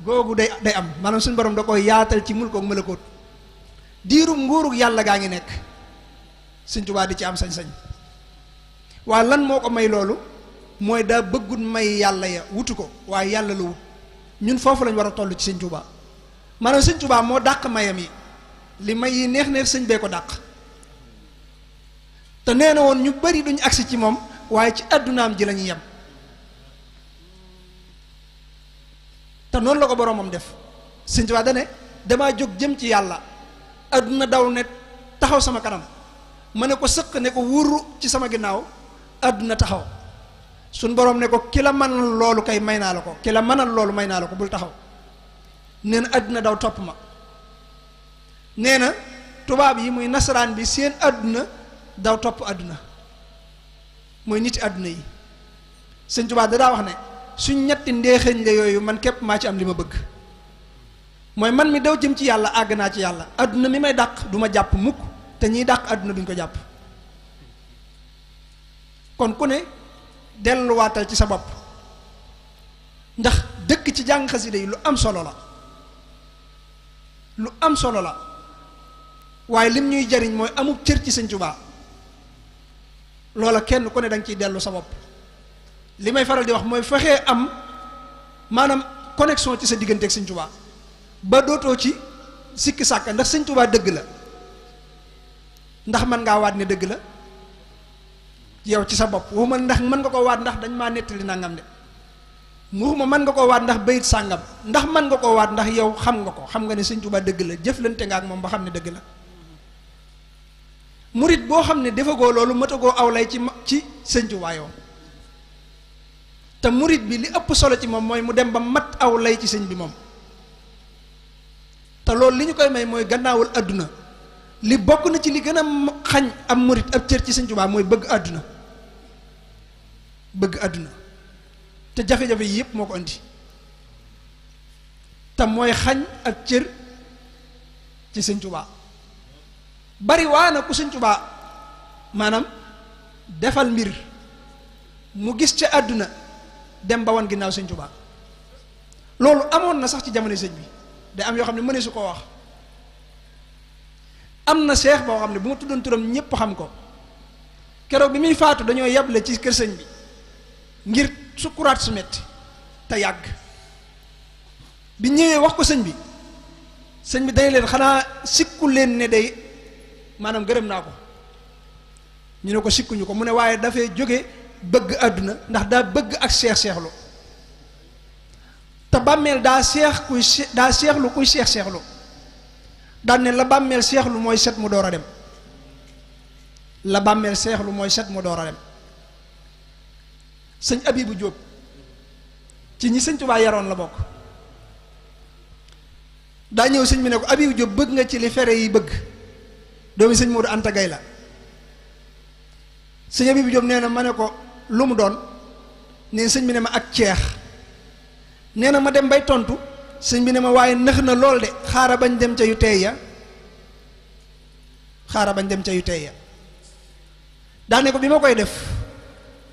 googu day am maanaam suñu borom da koy yaatal ci mulkook malakoot diirub nguurug yàlla gaa ngi nekk Sëñ Tuubaa di ci am sañ-sañ waa lan moo ko may loolu mooy daa bëggut may yàlla ya wutu ko waaye yàlla la wut ñun foofu lañ war a toll ci Sëñ Tuubaa maanaam Sëñ Tuubaa moo dàq mayam yi li may yi neex sëñ bee ko dàq te nee na woon ñu bari duñ agsi ci moom waaye ci àddunaam ji la ñuy yem te noonu la ko boroomam def Sëñ Tuubaa da ne damaa jóg jëm ci yàlla àdduna daw ne taxaw sama kanam ma ne ko sëq ne ko wuru ci sama ginnaaw àdduna taxaw suñ boroom ne ko ki la mënal loolu kay may naa la ko ki la mënal loolu may naa la ko bul taxaw nee na àdduna daw topp ma nee na tubaab yi muy nasaraan bi seen àdduna daw topp àdduna mooy niti àdduna yi Sëñ Tuubaa daa wax ne suñ ñetti ndeexeñ la yooyu man képp maa ci am li ma bëgg mooy man mi daw jëm ci yàlla àgg naa ci yàlla àdduna mi may dàq du ma jàpp mukk te ñiy dàq àdduna duñ ko jàpp kon ku ne delluwaatal ci sa bopp ndax dëkk ci jàng xasida yi lu am solo la lu am solo la waaye lim ñuy jariñ mooy amub cër ci Sëñ Tuubaa loola kenn ku ne danga ciy dellu sa bopp li may faral di wax mooy fexee am maanaam connexion ci sa diggante ak Sëñ Tuubaa ba dootoo ci sikki sàkka ndax Sëñ Tuubaa dëgg la ndax mën ngaa waat ne dëgg la yow ci sa bopp waxuma ndax mën nga ko waat ndax dañ maa nettali nangam de waxuma mën nga koo waat ndax bayit sàngam ndax mën nga koo waat ndax yow xam nga ko xam nga ne Sëñ Tuubaa dëgg la jëflante nga ak moom ba xam ne dëgg la murit boo xam ne defagoo loolu matagoo aw lay ci Sëñ Tuubaa yow te murit bi li ëpp solo ci moom mooy mu dem ba mat aw lay ci sëñ bi moom te loolu li ñu koy may mooy gannaawul àdduna li bokk na ci li gën a xañ am murit ab cër ci Sëñ Tuubaa mooy bëgg àdduna te jafe-jafe yi yëpp moo ko indi te mooy xañ ab cër ci Sëñ Tuubaa bari waa na ku Sëñ Tuubaa maanaam defal mbir mu gis ca àdduna dem ba wan ginnaaw Sëñ Tuubaa loolu amoon na sax ci jamono sëñ bi day am yoo xam ne mënee su koo wax. am na seex boo xam ne bu ma tuddoon turam ñépp xam ko keroog bi muy faatu dañoo yable ci kër sëñ bi ngir sukkuraat su metti te yàgg bi ñëwee wax ko sëñ bi dañ leen xanaa sikku leen ne day maanaam gërëm naa ko ñu ne ko sikkuñu ko mu ne waaye dafay jóge bëgg àdduna ndax daa bëgg ak seexlu te bàmmeel daa seexlu kuy seexlu daan ne la bàmmeel seexlu mooy set mu door a dem la bàmmeel seexlu mooy set mu door a dem sëñ Abibu Jóob ci ñi Sëñ Tuubaa yaroon la bokk daa ñëw sëñ bi ne ko Abibu Jóob bëgg nga ci li fere yi bëgg doomi sëñ Moodu Anta Gay la sëñ Abibu Jóob nee na ma ne ko lu mu doon nee sëñ bi ne ma ak ceex nee na ma dem bay tontu sëñ bi ne ma waaye nëx na lool de xaara bañ dem ca yu teey ya daane ko bi ma koy def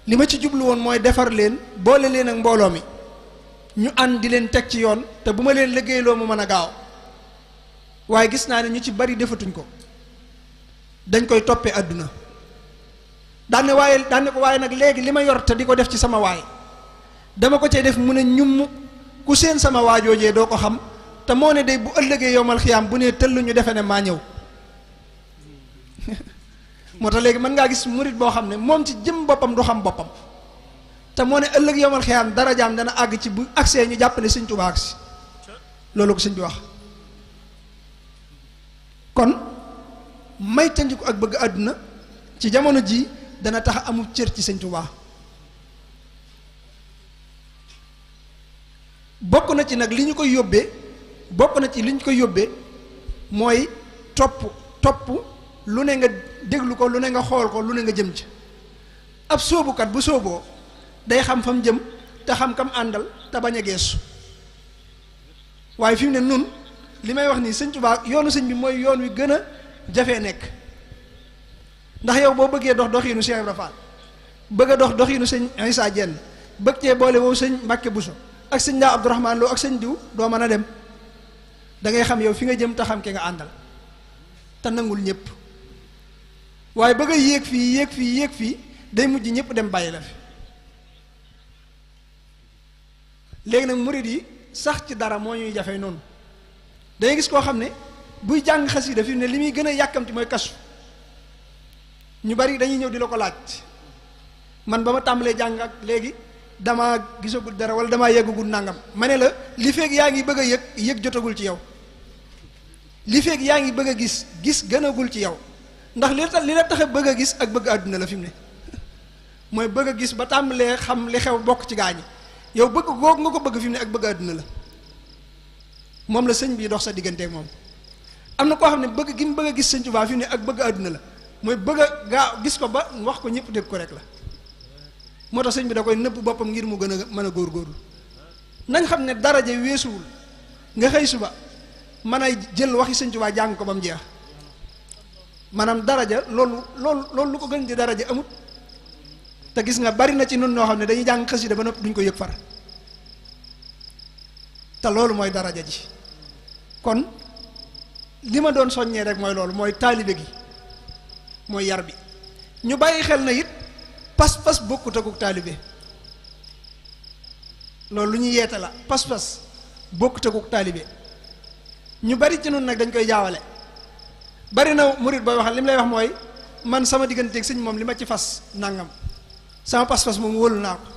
li ma ci jublu woon mooy defar leen boole leen ak mbooloo mi ñu ànd di leen teg ci yoon te bu ma leen liggéeyloo mu mën a gaaw waaye gis naa ne ñu ci bari defatuñ ko dañ koy toppee àdduna daane ko waaye nag léegi li ma yor te di ko def ci sama waay dama ko cay def mu ne ñum ku seen sama waajoojee doo ko xam te moo ne day bu ëllëgee yowmal xiyaam bu nee tëll ñu defe ne maa ñëw moo tax léegi mën ngaa gis murit boo xam ne moom ci jëm boppam du xam boppam te moo ne ëllëg yowmal xiyaam darajaam dana àgg ci bu agsee ñu jàpp ne Sëñ Tuubaa agsi loolu ko sëñ bi wax kon may tandiku ak bëgg àdduna ci jamono ji dana tax amul cër ci Sëñ Tuubaa bokk na ci nag li ñu koy yóbbee mooy topp lu ne nga déglu ko lu ne nga xool ko lu ne nga jëm ci ab sóobukat bu sóoboo day xam fa mu jëm te xam kam àndal te bañ a geesu waaye fi mu ne nun li may wax nii Sëñ Tuubaa yoonu sëñ bi mooy yoon wi gën a jafee nekk ndax yow boo bëggee dox doxiinu Cheikh Ibra Fall bëgg a dox doxiinu sëñ Issa Diène bëgg cee boole woowu sëñ Mbàkke Buso ak sëñ Daa Abdourahmane Lo ak sëñ diw doo mën a dem da ngay xam yow fi nga jëm te xam ke nga àndal te nangul ñëpp waaye bëgg a yéeg fii day mujj ñëpp dem bàyyi la fi léegi nag murid yi sax ci dara moo ñuy jafe noonu dangay gis koo xam ne buy jàng xasida fi ne li muy gën a yàkkamti mooy kasu ñu bari dañuy ñëw di la ko laaj man ba ma tàmbalee jàng ak léegi damaa gisagul dara wala damaa yeggagul nangam ma ne la li feeg yaa ngi bëgg a yëg jotagul ci yow li feeg yaa ngi bëgg a gis gënagul ci yow ndax li la tax a bëgg a gis ak bëgg àdduna la fi mu ne mooy bëgg a gis ba tàmbalee xam li xew bokk ci gaañi yow bëgg googu nga ko bëgg fi mu ne ak bëgg àdduna la moom la sëñ bi dox sa digganteeg moom am na koo xam ne bëgg gi mu bëgg a gis Sëñ Tuubaa fi mu ne ak bëgg àdduna la mooy bëgg a gaaw gis ko ba wax ko ñëpp dégg ko rek la moo tax sëñ bi da koy nëbb boppam ngir mu gën a mën a góorgóorlu nañ xam ne daraja weesuwul nga xëy suba mën a jël waxi Sëñ Tuubaa jàng ko ba mu jeex maanaam daraja loolu lu ko gën di daraja amut te gis nga bari na ci nun noo xam ne dañuy jàng xasida ba noppi duñ ko yëg far te loolu mooy daraja ji kon li ma doon soññee rek mooy loolu mooy taalibe gi mooy yar bi ñu bàyyi xel na it pas-pas bokkut akuk taalibe loolu lu ñuy yeete la pas-pas bokkut akuk taalibe ñu bari ci nun nag dañ koy jaawale bari na murit booy waxal li mu lay wax mooy man sama digganteeg sëñ moom li ma ci fas nangam sama pas-pas moom wóolu naa ko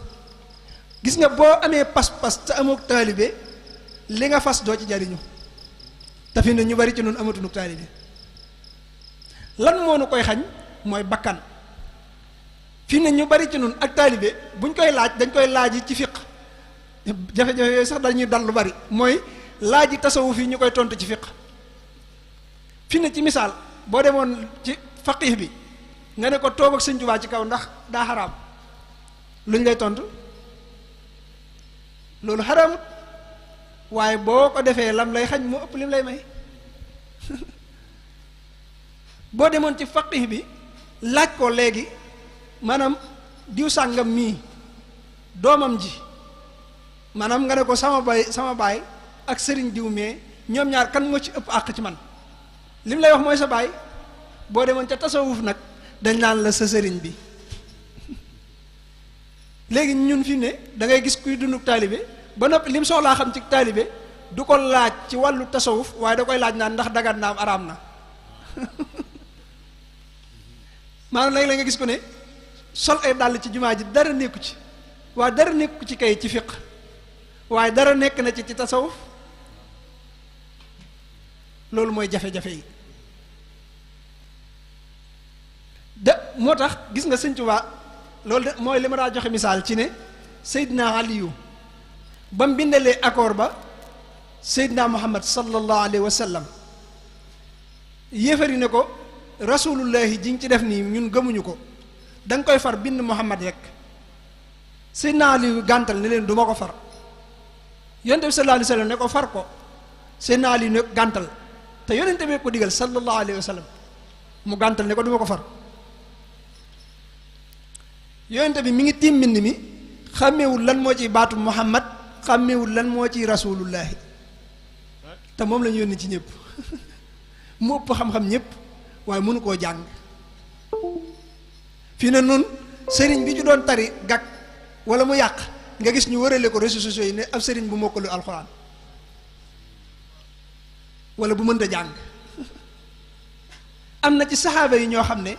gis nga boo amee pas-pas te amook taalibe li nga fas doo ci jariñu te fi ne ñu bari ci nun amatunuk taalibe lan moo nu koy xañ mooy bakkan fi ne ñu bari ci nun ak taalibe buñ koy laaj dañ koy laaj yi ci fiq jafe-jafe yooyu sax dañuy dal lu bari mooy laaj yi tasawuf yi ñu koy tontu ci fiq fi ne ci misaal boo demoon ci faqih bi nga ne ko toog ak Sëñ Tuubaa ci kaw ndax daa xaraam luñ lay tontu loolu xaraamut waaye boo ko defee lam lay xañ moo ëpp lim lay may boo demoon ci faqih bi laaj ko léegi maanaam diw sàngam mii doomam ji maanaam nga ne ko sama baay ak sëriñ diw mee ñoom ñaar kan moo ci ëpp àq ci man li mu lay wax mooy sa baay. boo demoon ca tasawuf nag dañ naan la sa sëriñ bi léegi ñun fi ne da ngay gis kuy dunduk taalibe ba noppi lim soxlaa xam ci taalibe du ko laaj ci wàllu tasawuf waaye da koy laaj naan ndax dagan na am araam na maanaam léegi la nga gis ko ne sol ay dàll ci jumaa ji dara nekku ci waaye dara nekku ci kay ci fiq waaye dara nekk na ci tasawuf loolu mooy jafe-jafe yi moo tax gis nga Sëñ Tuubaa loolu de mooy li ma daa joxe misaal ci ne Seydina Aliyu ba mu bindalee accord ba Seydina Muhammad sallallahu alayhi wa sallam yéefari ne ko rasulullahi ji nga ci def nii ñun gëmuñu ko da nga koy far bind Muhammad rek Seydina Aliyu gàntal ne leen du ma ko far yonente bi sallallahu alayhi wa sallam ne ko far ko Seydina Aliyu ne gàntal te yonente bi ko digal sallallahu alayhi wa sallam mu gàntal ne ko du ma ko far yonente bi mi ngi tiim mbind mi xàmmeewul lan moo ciy baatu Muhammad xàmmeewul lan moo ciy rasulullahi te moom la ñu yónni ci ñëpp mu ëpp xam-xam ñëpp waaye mënu koo jàng fii ne nun sëriñ bi ci doon tari gàkk wala mu yàq nga gis ñu wërale ko réseaux sociaux yi ne ab sëriñ bu mokkalu alxuraan wala bu mënta jàng am na ci saxaaba yi ñoo xam ne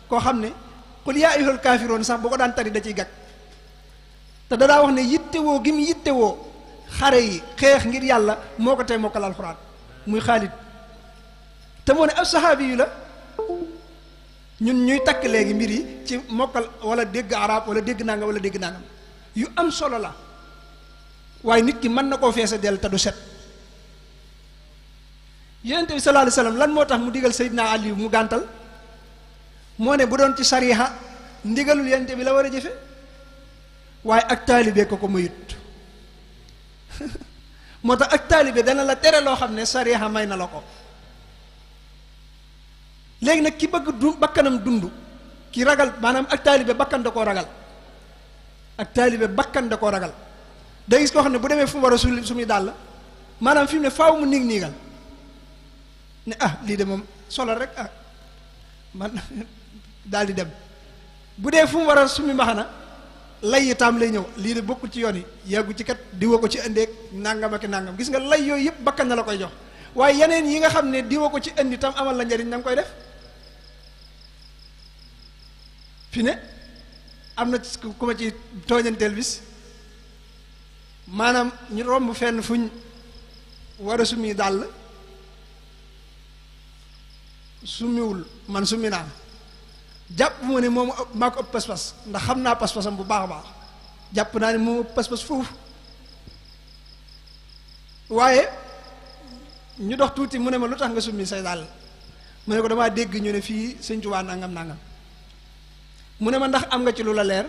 koo xam ne qul yaa ayyuhal kaafiroon sax bu ko daan tari da ciy gàkk te dadaa wax ne yittewoo gi mu yittewoo xare yi xeex ngir yàlla moo ko tey mokkal alxuraan muy Xaalid te moo ne ab saxaabi yu la ñun ñuy takk léegi mbir yi ci mokkal wala dégg arab wala dégg nangam wala dégg nangam yu am solo la waaye nit ki mën na koo feese del te du set yonente bi sallallahu alayhi wasallam lan moo tax mu digal Seydina Ali mu gàntal moo ne bu doon ci sariha ndigalul yonente bi la war a jëfe waaye ak taalibe ko mayut moo tax ak taalibe dana la tere loo xam ne sariha may na la ko léegi nag ki bëgg bakkanam dund ki ragal maanaam ak taalibe bakkan da koo ragal ak taalibe bakkan da koo ragal day gis koo xam ne bu demee fu mu war a su muy dàll maanaam fi mu ne faaw mu niigal ne lii de moom solo rek man daal di dem bu dee fu mu war a sumi maxana lay itam lay ñëw lii de bokkul ci yoon yi yàggu ci kat diwa ko ci indeeg nangam ak nangam gis nga lay yooyu yëpp bakkan na la koy jox waaye yeneen yi nga xam ne diwa ko ci indi tam amal la njariñ na nga koy def fi ne am na ku ma ci tooñanteel bis maanaam ñu romb fenn fuñ war a sumi dàll sumiwul man sumi naa jàpp mu ne moom maa ko ëpp pas-pas ndax xam naa pas-pasam bu baax a baax jàpp naa ne moom ëpp pas-pas foofu waaye ñu dox tuuti mu ne ma lu tax nga summi say dàll mu ne ko damaa dégg ñu ne fii Sëñ Tuubaa nangam nangam mu ne ma ndax am nga ci lu la leer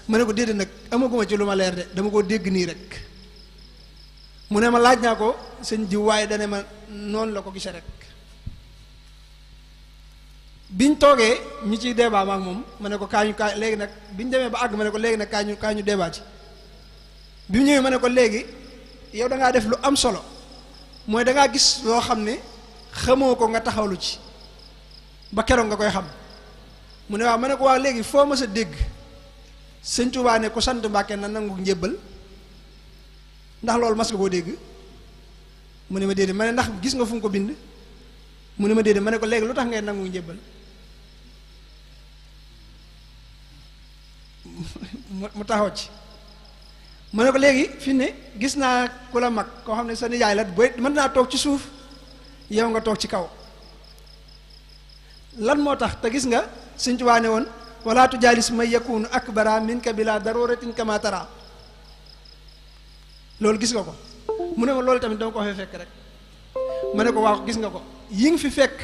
mu ne ko déedéet nag amaguma ci lu ma leer de dama koo dégg nii rek mu ne ma laaj naa ko sëñ jiw waaye dane ma noonu la ko gisee rek biñ toogee ñu ciy débat ma ak moom ma ne ko kaa léegi nag biñ demee ba àgg ma ne ko léegi nag kaa ñu débat ci bi mu ñëwee ma ne ko léegi yow da ngaa def lu am solo mooy da ngaa gis loo xam ne xamoo ko nga taxawlu ci ba keroog nga koy xam mu ne waaw ma ne ko waaw léegi foo mës a dégg Sëñ Tuubaa ne ku sant Mbàkke na nangu njébbal ndax loolu mas nga koo dégg mu ne ma déedéet ma ne ndax gis nga fu mu ko bind mu ne ma déedéet ma ne ko léegi lu tax ngay nangu njébbal mu taxaw ci ma ne ko léegi fi ne gis naa ku la mag koo xam ne sa nijaay la booy mën naa toog ci suuf yow nga toog ci kaw lan moo tax te gis nga Sëñ Tuubaa ne woon wala tujaalis may yakunu akbara minka bila daruratin kama tara loolu gis nga ko mu ne ma loolu tamit dama ko fee fekk rek ma ne ko waaw gis nga ko yi nga fi fekk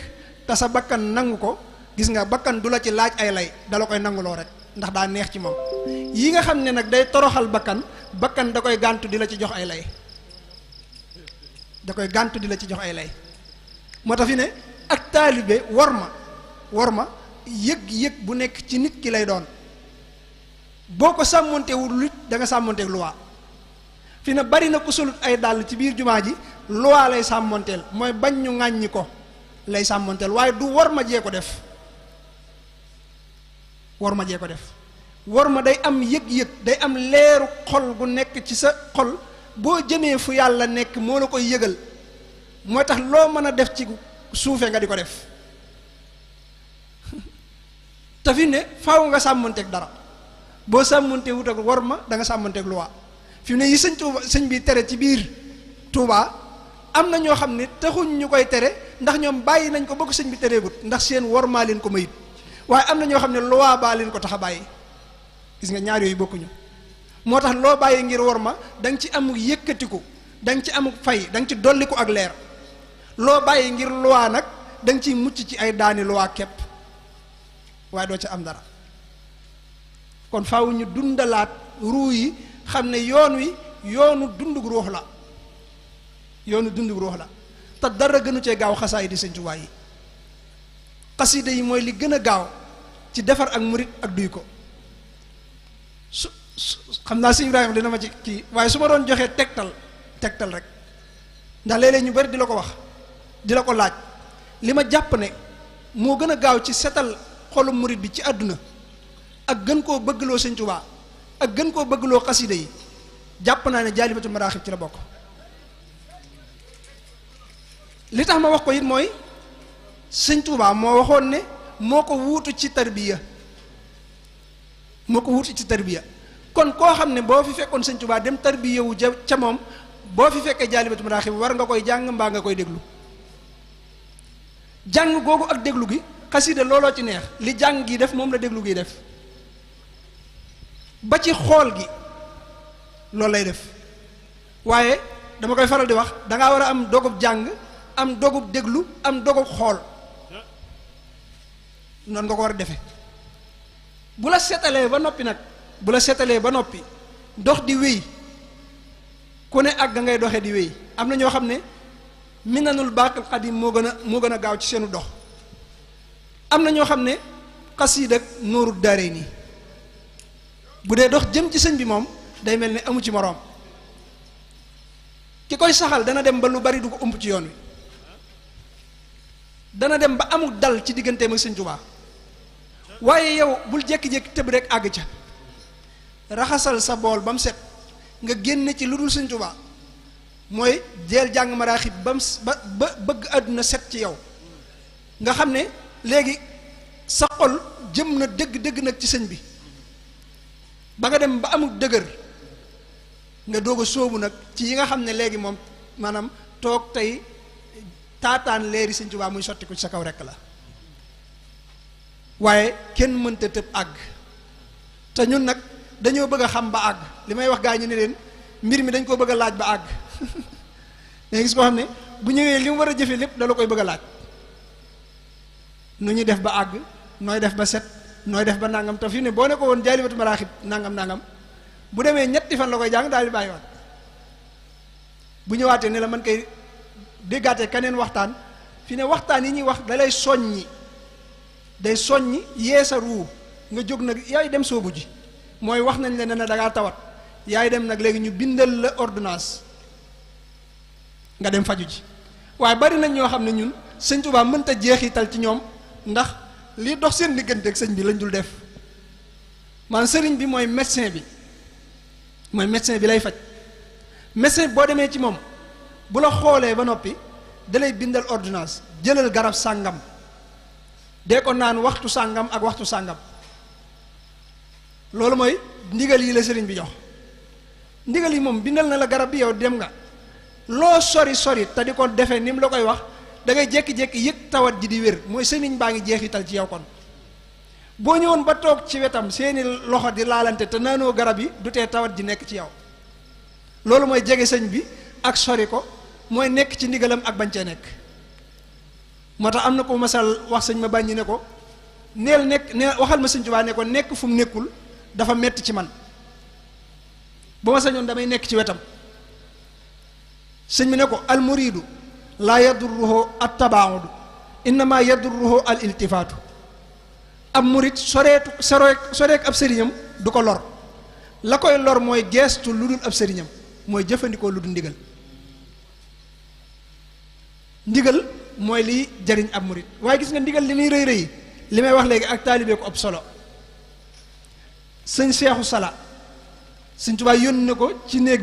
te sa bakkan nangu ko gis nga bakkan du la ci laaj ay lay dala koy nanguloo rek ndax daa neex ci moom yi nga xam ne nag day toroxal bakkan da koy gàntu di la ci jox ay lay da koy gàntu di la ci jox ay lay moo tax fi ne ak taalibe war ma worma yëg-yëg bu nekk ci nit ki lay doon boo ko sàmmontewul lit da nga sàmmonteeg loi fi na bari na ku solut ay dàll ci biir jumaa ji loi lay sàmmonteel mooy bañ ñu ŋàññi ko lay sàmmonteel waaye du worma jee ko def worma jee ko def worma day am yëg-yëg day am leeru xol gu nekk ci sa xol boo jëmee fu yàlla nekk moo la koy yëgal moo tax loo mën a def ci suufe nga di ko def te fi ne faaw nga sàmmonteeg dara boo sàmmonte wut ak worma da nga sàmmonteeg loi fi mu ne yi sëñ bi tere ci biir Tuubaa am na ñoo xam ne taxuñ ñu koy tere ndax ñoom bàyyi nañ ko ba ko sëñ bi tereegut ndax seen wormaa leen ko mayit waaye am na ñoo xam ne loi baa leen ko tax a bàyyi gis nga ñaar yooyu bokkuñu moo tax loo bàyyi ngir worma da nga ci amuk yëkkatiku da nga ci amuk fay da nga ci dolliku ak leer loo bàyyi ngir loi nag da nga ciy mucc ci ay daani loi képp waaye doo ca am dara kon faaw ñu dundalaat ruu yi xam ne yoon wi yoonu dundug ruux la yoonu dundug ruux la te dara gënu cee gaaw xasaay di Sëñ Tuubaa yi xasida yi mooy li gën a gaaw ci defar ak murit ak duy ko su xam naa Sëñ Ibrahima dina ma ci kii waaye su ma doon joxee tegtal rek ndax léeg-léeg ñu bari di la ko wax di la ko laaj li ma jàpp ne moo gën a gaaw ci setal xolu murit bi ci àdduna ak gën koo bëggloo Sëñ Tuubaa ak gën koo bëggloo xasida yi jàpp naa ne Jaalibatul Maraaxib ci la bokk li tax ma wax ko it mooy Sëñ Tuubaa moo waxoon ne moo ko wuutu ci tarbiya kon koo xam ne boo fi fekkoon Sëñ Tuubaa dem tarbiya wu ca moom boo fi fekkee Jaalibatul Maraaxib war nga koy jàng mbaa nga koy déglu jàng googu ak déglu gi xasida looloo ci neex li jàng gi def moom la déglu gi def ba ci xool gi loolu lay def waaye dama koy faral di wax dangaa war a am dogub jàng am dogub déglu am dogub xool noonu nga ko war a defe bu la setalee ba noppi dox di wéy ku ne ak ga ngay doxee di wéy am na ñoo xam ne minanul baaqil xadim moo gën a gaaw ci seenu dox am na ñoo xam ne xasiida ak nooru daaree nii bu dee dox jëm ci sëñ bi moom day mel ne amu ci moroom ki koy saxal dana dem ba lu bari du ko ump ci yoon wi dana dem ba amul dal ci digganteem ak Sëñ Tuubaa waaye yow bul jékki-jékki tëb rek àgg ca raxasal sa bool ba mu set nga génne ci lu dul Sëñ Tuubaa mooy jeel jàng maraaxib ba bëgg àdduna set ci yow nga xam ne léegi sa xol jëm na dëgg nag ci sëñ bi ba nga dem ba amul dëgër nga doog a sóobu nag ci yi nga xam ne léegi moom maanaam toog tey taataan leeri Sëñ Tuubaa muy sotti ko ci sa kaw rekk la waaye kenn mënta tëb àgg te ñun nag dañoo bëgg a xam ba àgg li may wax gaa ñu ne leen mbir mi dañ koo bëgg a laaj ba àgg da gis koo xam ne bu ñëwee li mu war a jëfe lépp dala koy bëgg a laaj nu ñuy def ba àgg nooy def ba set nooy def ba nangam te fi ne boo ne ko woon Jaalibatul Maraaxib nangam bu demee ñetti fan la koy jàng daal di bàyyiwaat bu ñëwaatee ne la man koy déggaatee keneen waxtaan fi ne waxtaan yi ñuy wax da lay soññi day soññi yee sa ruu nga jóg nag yaay dem soobu ji mooy wax nañ la ne da ngaa tawat yaay dem nag léegi ñu bindal la ordonnance nga dem faju ji waaye bari nañ ñoo xam ne ñun Sëñ Tuubaa mënta jeexital ci ñoom ndax li dox seen diggante ak sëñ bi lañ dul def man sëriñ bi mooy médecin bi lay faj médecin boo demee ci moom bu la xoolee ba noppi dalay bindal ordonnance jëlal garab sàngam dee ko naan waxtu sàngam ak waxtu sàngam loolu mooy ndigal yi la sëriñ bi jox ndigal yi moom bindal na la garab bi yow dem nga loo sori te di ko defee ni mu la koy wax da ngay jékki-jékki yëg tawat ji di wér mooy sëriñ baa ngi jeexital ci yow kon boo ñëwoon ba toog ci wetam seeni loxo di laalante te naanoo garab yi du tee tawat ji nekk ci yow loolu mooy jege sëñ bi ak sori ko mooy nekk ci ndigalam ak bañ cee nekk moo tax am na ko masal wax sëñ ma bàññi ne ko neel waxal ma Sëñ Tuubaa ne ko nekk fu mu nekkul dafa metti ci man bu ma sañoon damay nekk ci wetam sëñ bi ne ko al muridu laa yadurruhu at tabaudu innama yadurruhu al iltifaatu ab murit soreek ab sëriñam du ko lor, la koy lor mooy geestu lu dul ab sëriñam, mooy jëfandikoo lu dul ndigal. ndigal mooy liy jariñ ab murit. waaye gis nga ndigal li muy rëy rëy li may wax léegi ak taalibe ko ab solo. sëñ Seexu Sala sëñ Tuubaa yónni na ko ci néeg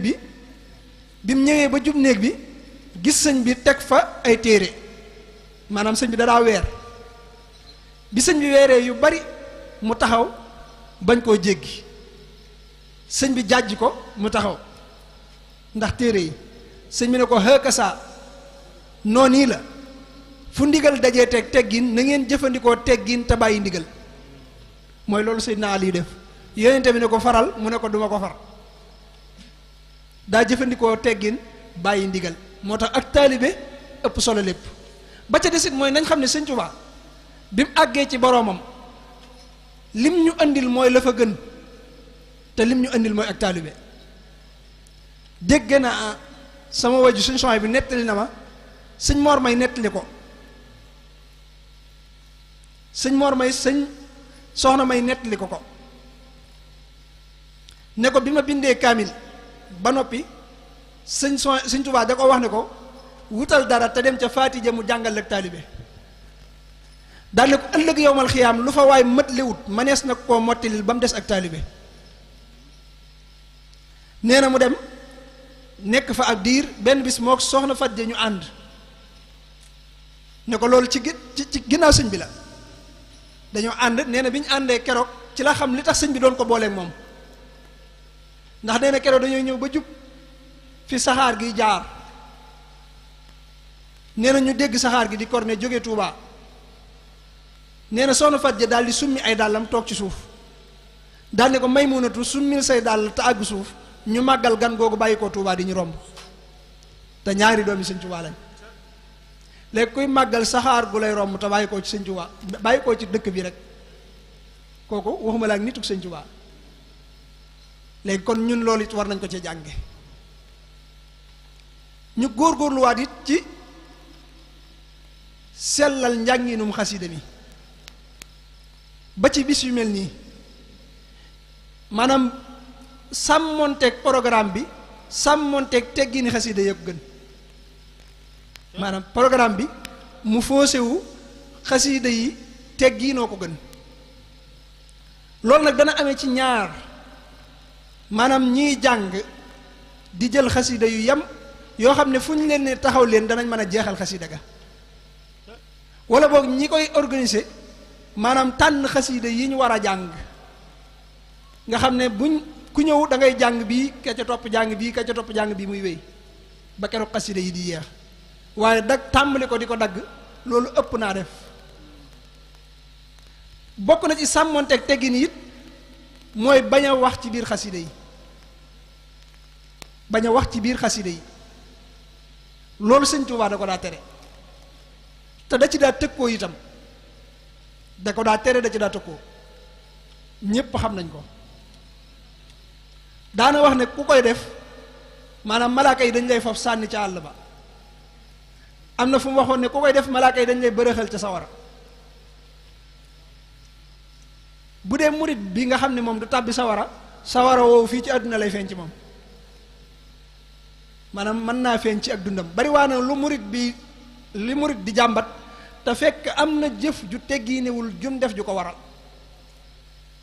bi mu ñëwee ba jub néeg bi gis sëñ bi teg fa ay téere, maanaam sëñ bi dadaa weer. bi sëñ bi weeree yu bari mu taxaw bañ koo jéggi, sëñ bi jàjj ko mu taxaw ndax téere yi. sëñ bi ne ko hëkkasaa noonu la fu ndigal dajee teg teggin na ngeen jëfandikoo teggin te bàyyi ndigal. mooy loolu Seydina Ali def. yonente bi ne ko faral mu ne ko duma ko far, daa jëfandikoo teggin bàyyi ndigal. moo tax ak taalibe ëpp solo lépp. ba ca desit mooy nañ xam ne sëñ Tuubaa bi mu àggee ci boroomam lim ñu andil mooy la fa gën, te lim ñu andil mooy ak taalibe. dégg na sama waju suñ soxna bi nettali na ma, sëñ Mor May nettali ko, sëñ Mor May sëñ soxna May nettali ko ne ko bi ma bindee kaamil ba noppi sëñ Tuubaa da ko wax ne ko wutal dara te dem ca Faatija mu jàngal ak taalibe. daal ne ko ëllëg yowmal xiyaam lu fa waay mët liwut manees na koo mottilil ba mu des ak taalibe. nee na mu dem nekk fa ab diir, benn bis moo soxna Faatija ñu ànd ne ko loolu ci ginnaaw sëñ bi la dañoo ànd. nee na bi ñu àndee keroog ci la xam li tax sëñ bi doon ko booleeg moom, ndax nee na keroog dañoo ñëw ba jub fi saxaar gi jaar. nee na ñu dégg saxaar gi di korne jóge Touba. nee na soxna Faatija daal di summi ay dàllam toog ci suuf, daal ne ko Maymunatu summil say dàll te àgg suuf, ñu màggal gan googu bàyyi ko Touba di ñu romb, te ñaari doomi sëñ Touba lañ. léegi kuy màggal saxaar gu lay romb te bàyyi koo ci sëñ Touba, bàyyi koo ci dëkk bi rek, kooku waxuma la ak nituk sëñ Touba. léegi kon ñun loolu it war nañ ko ci jànge. ñu góorgóorluwaat it ci sellal njànginum xasida mi ba ci bis yu mel nii, maanaam sàmmonteeg programme bi, sàmmonteeg teggini xasida yëpp gën. maanaam programme bi mu foosewu xasida yi tegginoo ko gën. loolu nag dana amee ci ñaar, maanaam ñiy jàng di jël xasida yu yem yoo xam ne fu ñu leen ne taxaw leen danañ mën a jeexal xasida ga, wala boog ñi koy organiser maanaam tànn xasida yi ñu war a jàng, nga xam ne ku ñëw da ngay jàng bii ka ca topp jàng bii ka ca topp jàng bii muy wéy ba keroog xasida yi di yeex. waaye tàmbali ko di ko dagg loolu ëpp naa def. bokk na ci sàmmonteeg teggin it mooy bañ a wax ci biir xasida yi, bañ a wax ci biir xasida yi. loolu sëñ Tuubaa da ko daa tere, te da ci daa tëkkoo itam, da ko daa tere, da ci daa tëkkoo, ñépp xam nañ ko. daana wax ne ku koy def maanaam malaaka yi dañ lay faf sànni ca àll ba. am na fu mu waxoon ne ku koy def malaaka yi dañ lay bërëxal ca sawara. bu dee murit bi nga xam ne moom du tàbbi sawara woowu fii ci àdduna lay feeñ ci moom, maanaam mën naa feeñ ci ak dundam. bari waa na li murit di jàmbat te fekk am na jëf ju teggiinewul jum def ju ko waral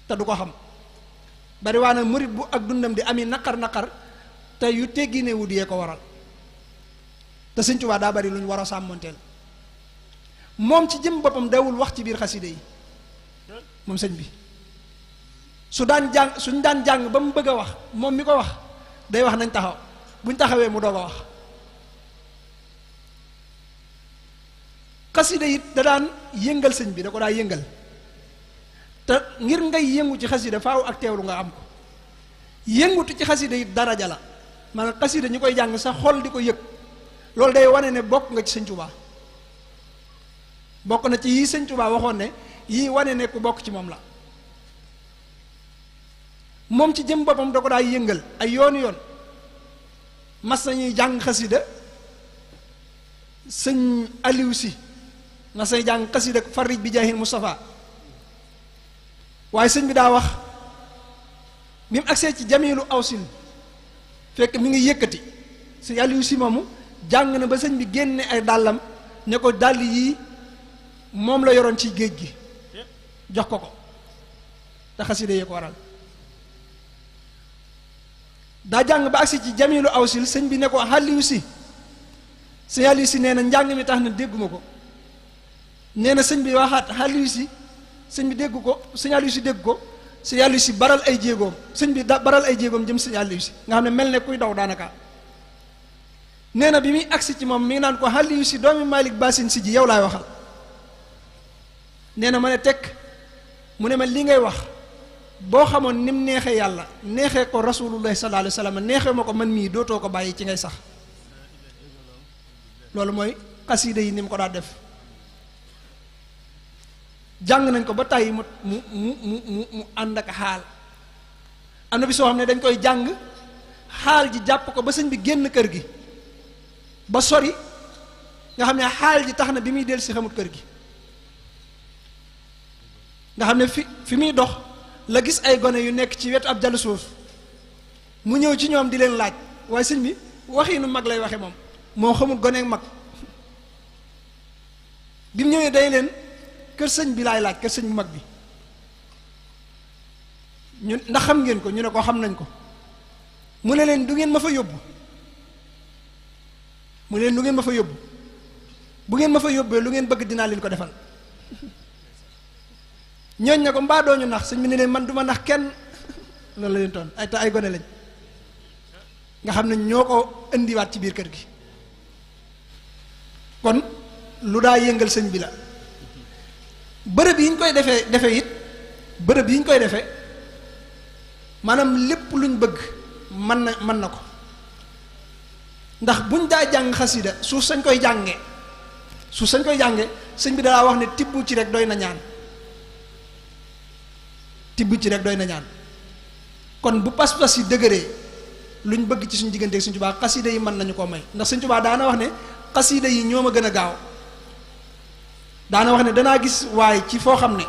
te du ko xam. bari waa na murit bu ak dundam di ami naqar te yu teggiinewul yee ko waral. te Sëñ Tuubaa daa bari lu ñu war a sàmmoonteel. moom ci jëm boppam dawul wax ci biir xasida yi moom sëñ bi. suñ daan jàng ba mu bëgg a wax moom mi ko wax day wax nañ taxaw, buñ taxawee mu doog a wax. xasida it da daan yëngal sëñ bi, da ko daa yëngal. te ngir ngay yëngu ci xasida faaw ak teewlu nga am ko. yëngutu ci xasida it daraja la, maanaam xasida ñu koy jàng sa xol di ko yëg, loolu day wane ne bokk nga ci Sëñ Tuubaa. bokk na ci yii Sëñ Tuubaa waxoon ne yii wane ne ku bokk ci moom la. moom ci jëm boppam da ko daa yëngal ay yoon mas nañuy jàng xasida sëñ Aliou Si mas nañuy jàng xasida farij bi jaahil Mustafa waaye sëñ bi daa wax bi mu agsee ci jamilu awsin fekk mi ngi yëkkati si yàlla yu si moomu jàng na ba sëñ bi génne ay dàllam ne ko dàll yii moom la yoroon ci géej gi jox ko ko te xasida yee ko waral daa jàng ba agsi ci jamilu awsil sëñ bi ne ko xàlliwu si si yàlla yu si nee na njàng mi tax na dégguma ko nee na sëñ bi waxaat xàlliwu si sëñ bi dégg ko sëñ yàlla yu si dégg ko si yàlla yu si baral ay jéegoom sëñ bi baral ay jéegoom jëm si yàlla yu si nga xam ne mel ne kuy daw daanaka nee na bi muy agsi ci moom mi ngi naan ko xàlli yu si doomi Malick Basin si ji yow laay waxal nee na ma ne tekk mu ne ma li ngay wax boo xamoon ni mu neexee yàlla neexee ko rasulullahi sallallahu alayhi wa sallam neexee ma ko man mii dootoo ko bàyyi ci ngay sax loolu mooy xasiida yi ni mu ko daa def jàng nañ ko ba tàyyi mu ànd ak xaal am na bi soo xam ne dañ koy jàng xaal ji jàpp ko ba sëñ bi génn kër gi ba sori nga xam ne xaal ji tax na bi muy del si xamut kër gi nga xam ne fi muy dox la gis ay gone yu nekk ci wetu ab jàll suuf mu ñëw ci ñoom di leen laaj waaye sëñ bi waxiinu mag lay waxe moom xamut gone ak mag bi mu ñëwee day leen kër sëñ bi laay laaj kër sëñ bu mag bi ñu ndax xam ngeen ko ñu ne ko xam nañ ko mu ne leen du ngeen ma fa yóbbu mu ne leen du ngeen ma fa yóbbu bu ngeen ma fa yóbbee lu ngeen bëgg dinaa leen ko defal ñooñ ne ko mbaa dooñu nax sëñ bi ne leen man du ma nax kenn loolu la leen toon ay te ay gone lañ nga xam ne ñoo ko indiwaat ci biir kër gi kon lu daa yëngal sëñ bi la bërëb yi ñu koy defe it bërëb yi ñu koy defe maanaam lépp luñ bëgg mën na ko ndax buñ daa jàng xasida suuf sañ koy jànge sëñ bi daa wax ne tibb ci rek doy na ñaan tibb ci rek doy na ñaan kon bu pas-pas yi dëgëree luñ bëgg ci suñu digganteeg Sëñ Tuubaa xasida yi mën nañu koo may ndax Sëñ Tuubaa daana wax ne xasida yi ñoo ma gën a gaaw daana wax ne danaa gis waaye ci foo xam ne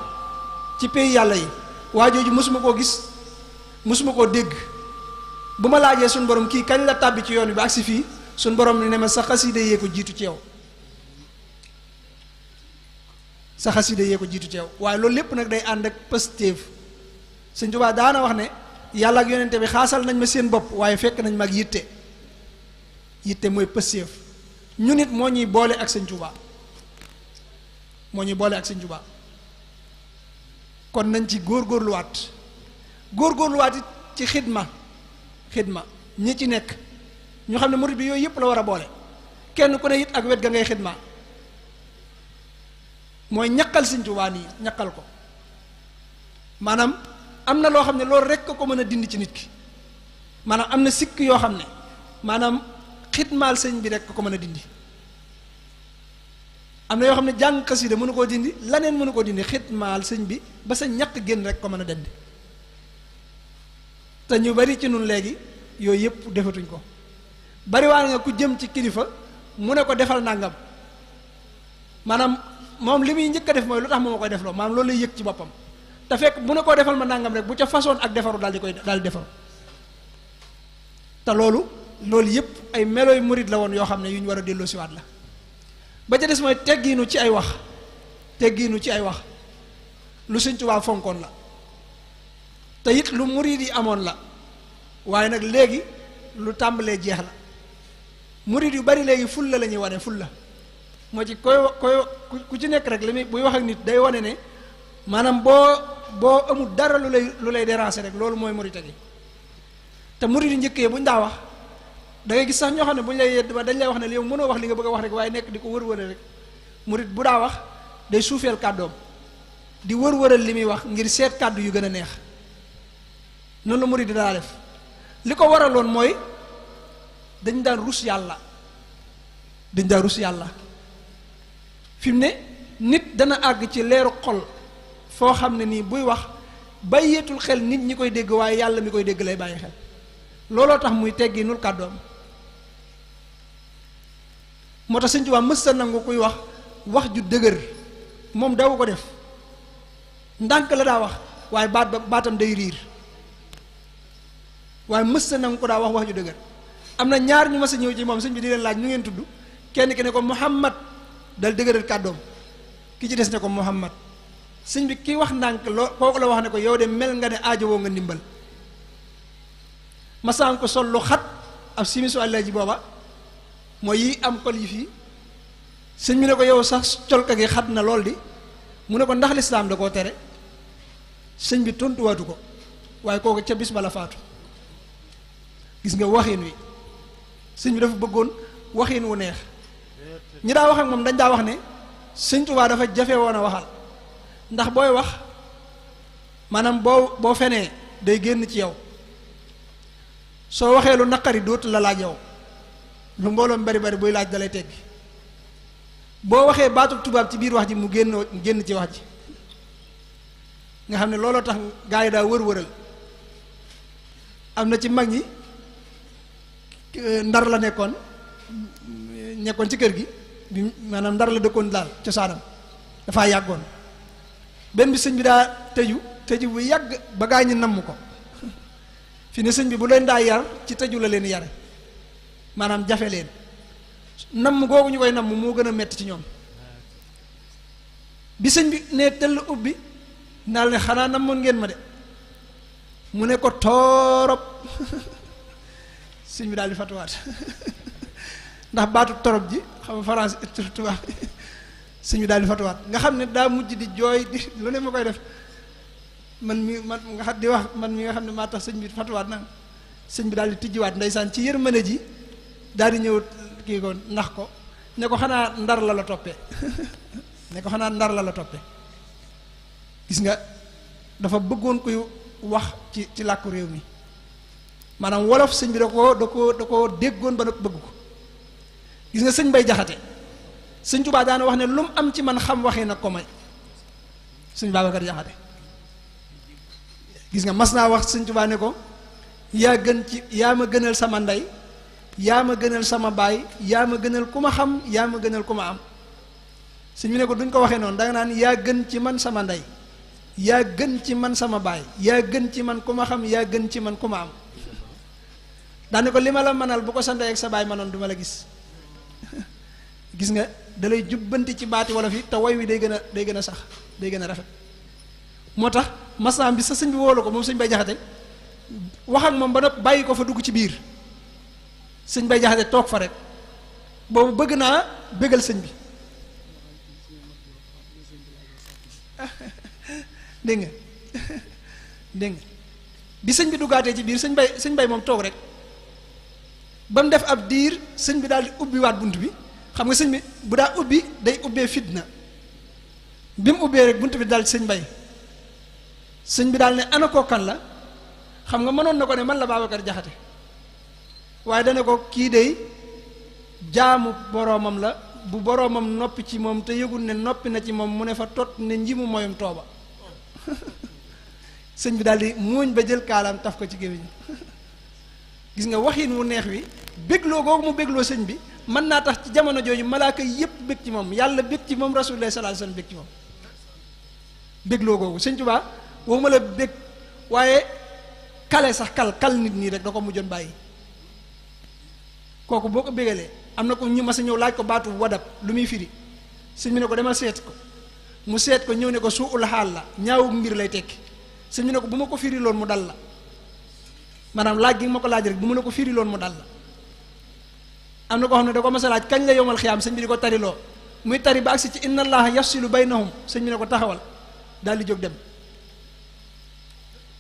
ci pays yàlla yi waa jooju mësuma koo gis mësuma koo dégg bu ma laajee suñ borom kii kañ la tàbbi ci yoon bi ba agsi fii suñ borom ne ma sa xasida yee ko jiitu ci yow sa xasida yee ko jiitu ci yow waaye loolu lépp nag day ànd ak pëstéef Sëñ Tuubaa daana wax ne yàlla ak yonente bi xaasal nañ ma seen bopp waaye fekk nañ ma ak yitte mooy pëstéef ñu nit moo ñuy boole ak Sëñ Tuubaa kon nañ ci góorgóorluwaat it ci xidma ñi ci nekk ñu xam ne murid bi yooyu yëpp la war a boole kenn ku ne it ak wet ga ngay xidma mooy ñaqal Sëñ Tuubaa nii ñaqal ko maanaam am na loo xam ne loolu rek ko mën a dindi ci nit ki maanaam am na sikk yoo xam ne maanaam xidmaal sëñ bi rek ko mën a dindi am na yoo xam ne jàng xasida mënu koo dindi laneen mënu koo dindi xidmaal sëñ bi ba sa ñaq génn rek ko mën a dindi te ñu bari ci nun léegi yooyu yëpp defatuñ ko bari waa nga ku jëm ci kilifa mu ne ko defal nangam maanaam moom li muy njëkk a def mooy lu tax moo ma koy defloo maanaam loolu lay yëg ci boppam te fekk bu ne koo defal ma nangam rek bu ca façon ak defaru daal di defaru te loolu yëpp ay melooy murid la woon yoo xam ne yu ñu war a delloo siwaat la ba ca des mooy teggiinu ci ay wax lu Sëñ Tuubaa fonkoon la te it lu murid yi amoon la waaye nag léegi lu tàmbalee jeex la murid yu bari léegi fulla la ñuy wane fulla moo ci koy ku ci nekk rek li muy buy wax ak nit day wane ne maanaam boo amul dara lu lay déranger rek loolu mooy murid gi te murid yu njëkkee bu ñu daa wax da ngay gis sax ñoo xam ne bu ñu lay yedd ba dañ lay wax ne yow mënoo wax li nga bëgg a wax rek waaye nekk di ko wër-wëral rek murid bu daa wax day suufeel kàddoom di wër-wëral li muy wax ngir seet kàddu yu gën a neex noonu la murid di daa def li ko waraloon mooy dañ daan rus yàlla fi mu ne nit dana àgg ci leeru xol foo xam ne nii buy wax bàyyeetul xel nit ñi koy dégg waaye yàlla mi koy dégg lay bàyyi xel looloo tax muy tegginul kàddoom moo tax Sëñ Tuubaa mës sa nangu kuy wax ju dëgër moom daw ko def ndànk la daa wax waaye baatam day riir waaye mës na ko daa wax ju dëgër. am na ñaar ñu mas a ñëw ci moom sëñ bi di leen laaj ñu ngeen tudd kenn ki ne ko Muhammad dal dëgëral kàddoom ki ci des ne ko Muhammad sëñ bi ki wax ndànk kooku la wax ne ko yow de mel nga ne aajowoo nga ndimbal. masaan ko sol lu xat ab simisu àlla ji booba mooy yi am kol yi fii sëñ bi ne ko yow sax colka gi xat na lool di mu ne ko ndax lislaam da koo tere sëñ bi tontuwaatu ko waaye kooku ca bis ba la faatu. gis nga waxin wi sëñ bi dafa bëggoon waxin wu neex ñi daa wax ak moom dañ daa wax ne sëñ Tuubaa dafa jafe woon a waxal ndax booy wax maanaam boo fenee day génn ci yow soo waxee lu naqari dootu la laaj yow lu mbooloom bari bari buy laaj dalay teggi boo waxee baatu tubaab ci biir wax ji mu génn ci wax ji nga xam ne looloo tax gaa yi daa wër-wëral. am na ci mag ñi ndar la nekkoon ci kër gi bi maanaam ndar la dëkkoon daal cosaanam dafaa yàggoon benn bi sëñ bi daa tëju bu yàgg ba gaa ñi namm ko fi ne sëñ bi bu leen daa yar ci tëju la leen yare maanaam jafe leen namm googu ñu koy namm moo gën a metti ci ñoom bi sëñ bi ne tëll ubbi daal ne xanaa namoon ngeen ma de mu ne ko torop sëñ bi daal di fatuwaat ndax baatu torop ji xam nga France tubaab sëñ bi daal di fatuwaat nga xam ne daa mujj di jooy di lu ne ma koy def man nga xam di wax man mi nga xam ne maa tax sëñ bi fatuwaat nag sëñ bi daal di tijjiwaat ndeysaan ci yërmande ji daal di ñëw kii ko nax ko ne ko xanaa ndar la toppee ne ko xanaa ndar la toppee gis nga dafa bëggoon kuy wax ci làkku réew mi maanaam wolof sëñ bi da koo déggoon ba nag bëgg ko gis nga sëñ Bay Jaxate sëñ Tuubaa daana wax ne lu mu am ci man xam waxee nag ko may sëñ Babacar Jaxate gis nga mas naa wax sëñ Tuubaa ne ko yaa ma gënal sama ndey yaa ma gënal sama baay yaa ma gënal ku ma xam yaa ma gënal ku ma am sëñ bi ne ko duñ ko waxee noonu danga naan yaa gën ci man sama ndey yaa gën ci man sama baay yaa gën ci man ku ma xam yaa gën ci man ku ma am daane ko li ma la mënal bu ko sa ndey ak sa baay mënoon du ma la gis gis nga dalay jubbanti ci baati wolof yi te woy wi day gën a sax day gën a rafet moo tax masaam bi sa sëñ bi woolu ko moom sëñ Bay Jaxate wax ak moom ba nopp bàyyi ko fa dugg ci biir sëñ Bay Jaxate toog fa rek boobu bëgg naa bégal sëñ bi dégg nga bi sëñ bi duggaatee ci biir sëñ bay moom toog rek ba mu def ab diir sëñ bi daal di ubbiwaat bunt bi xam nga sëñ bi bu daa ubbi day ubbee fitna bi mu ubbee rek bunt bi daal ci sëñ bi daal ne ana ko kan la xam nga mënoon na ko ne man la Babacar Jaxate waaye dana ko kii dey jaamu boroomam la bu boroomam noppi ci moom te yëgul ne noppi na ci moom mu ne fa tot ne njimu moyum tooba sëñ bi daal di muuñ ba jël kaalaam taf ko ci gémmiñ gis nga waxin wu neex wi bégloo googu mu bégloo sëñ bi mën naa tax ci jamono jooju malaaka yépp bég ci moom yàlla bég ci moom rasulullah sallallahu alayhi wasallam bég ci moom bégloo googu sëñ Tuubaa waxuma la bég waaye kale sax kal nit nii rek da ko mujjoon bàyyi kooku boo ko bégalee am na ko ñu mas a ñëw laaj ko baatu wadab lu muy firi sëñ bi ne ko demal seet ko mu seet ko ñëw ne ko suul xaal la ñaawu mbir lay tekki sëñ bi ne ko bu ma ko firi loon mu dal la maanaam laaj gi ma ko laaj rek bu ma la ko firi loon mu dal la am na ko xam ne da ko mas a laaj kañ la yowmal xiyaam sëñ bi di ko tariloo muy tari ba agsi ci inna allaha yafsilu baynahum sëñ bi ne ko taxawal daal di jóg dem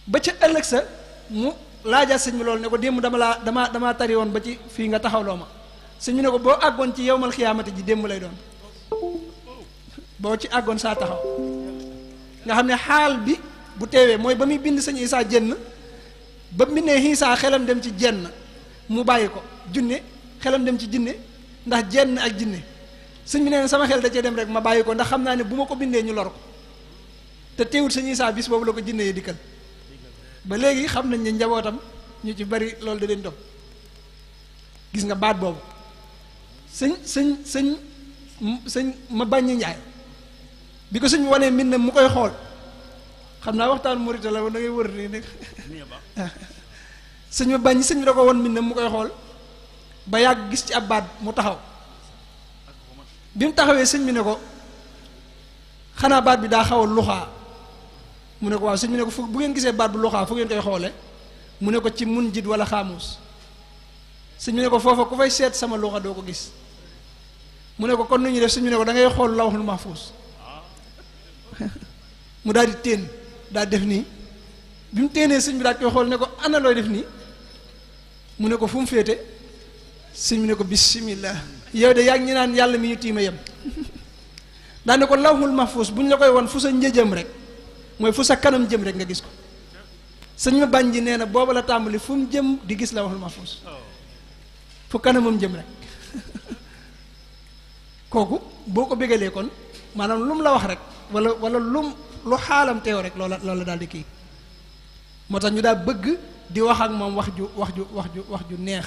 ba ca ëllëg sa mu laajaat sëñ bi loolu ne ko démb damaa tari woon ba ci fii nga taxawloo ma sëñ bi ne ko boo àggoon ci yowmal xiyaamati ji démb lay doon boo ci àggoon saa taxaw nga xam ne xaal bi bu teewee mooy ba muy bind sëñ Isaa jenn ba mu bindee Isaa xelam dem ci jenn mu bàyyi ko junne xelam dem ci jinne ndax jenn ak jinne sëñ bi nee na sama xel da cee dem rek ma bàyyi ko ndax xam naa ne bu ma ko bindee ñu lor ko te teewul sëñ Isaa bis boobu la ko jinne yi dikkal ba léegi xam nañ ne njabootam ñu ci bari loolu da leen dog gis nga baat boobu sëñ ma bàññi njaay bi ko sëñ bi wanee mbind mu koy xool xam naa waxtaan murita la da ngay wër nii nekk sëñ ma bañ sëñ bi da ko won mbindam mu koy xool ba yàgg gis ci ab baat mu taxaw bi mu taxawee sëñ bi ne ko xanaa baat bi daa xaw a luxaa mu ne ko waaw sëñ bi ne ko fu bu ngeen gisee baat bu luxaa fu ngeen koy xoole mu ne ko ci mun jit wala xaamuus sëñ bi ne ko foofa ku fay seet sama luxa doo ko gis mu ne ko kon nu ñuy def sëñ bi ne ko da ngay xool lawhul mahfuus mu daal di téen daal def nii bi mu téenee sëñ bi daal koy xool ne ko ana looy def nii mu ne ko fu mu féete sëñ bi ne ko bismillah yow de yaa ngi ñu naan yàlla mi ñu tiima yem daane ko lawhul mahfuus bu ñu la koy won fu sa njëjëm rek mooy fu sa kanam jëm rek nga gis ko sëñ ma bañ ji nee na booba la tàmbali fu mu jëm di gis lawhul mahfuus fu kanamam jëm rek kooku boo ko bégalee kon maanaam lu mu la wax rek wala lu xaalam teew rek loola daal di kii moo tax ñu daal bëgg di wax ak moom wax ju neex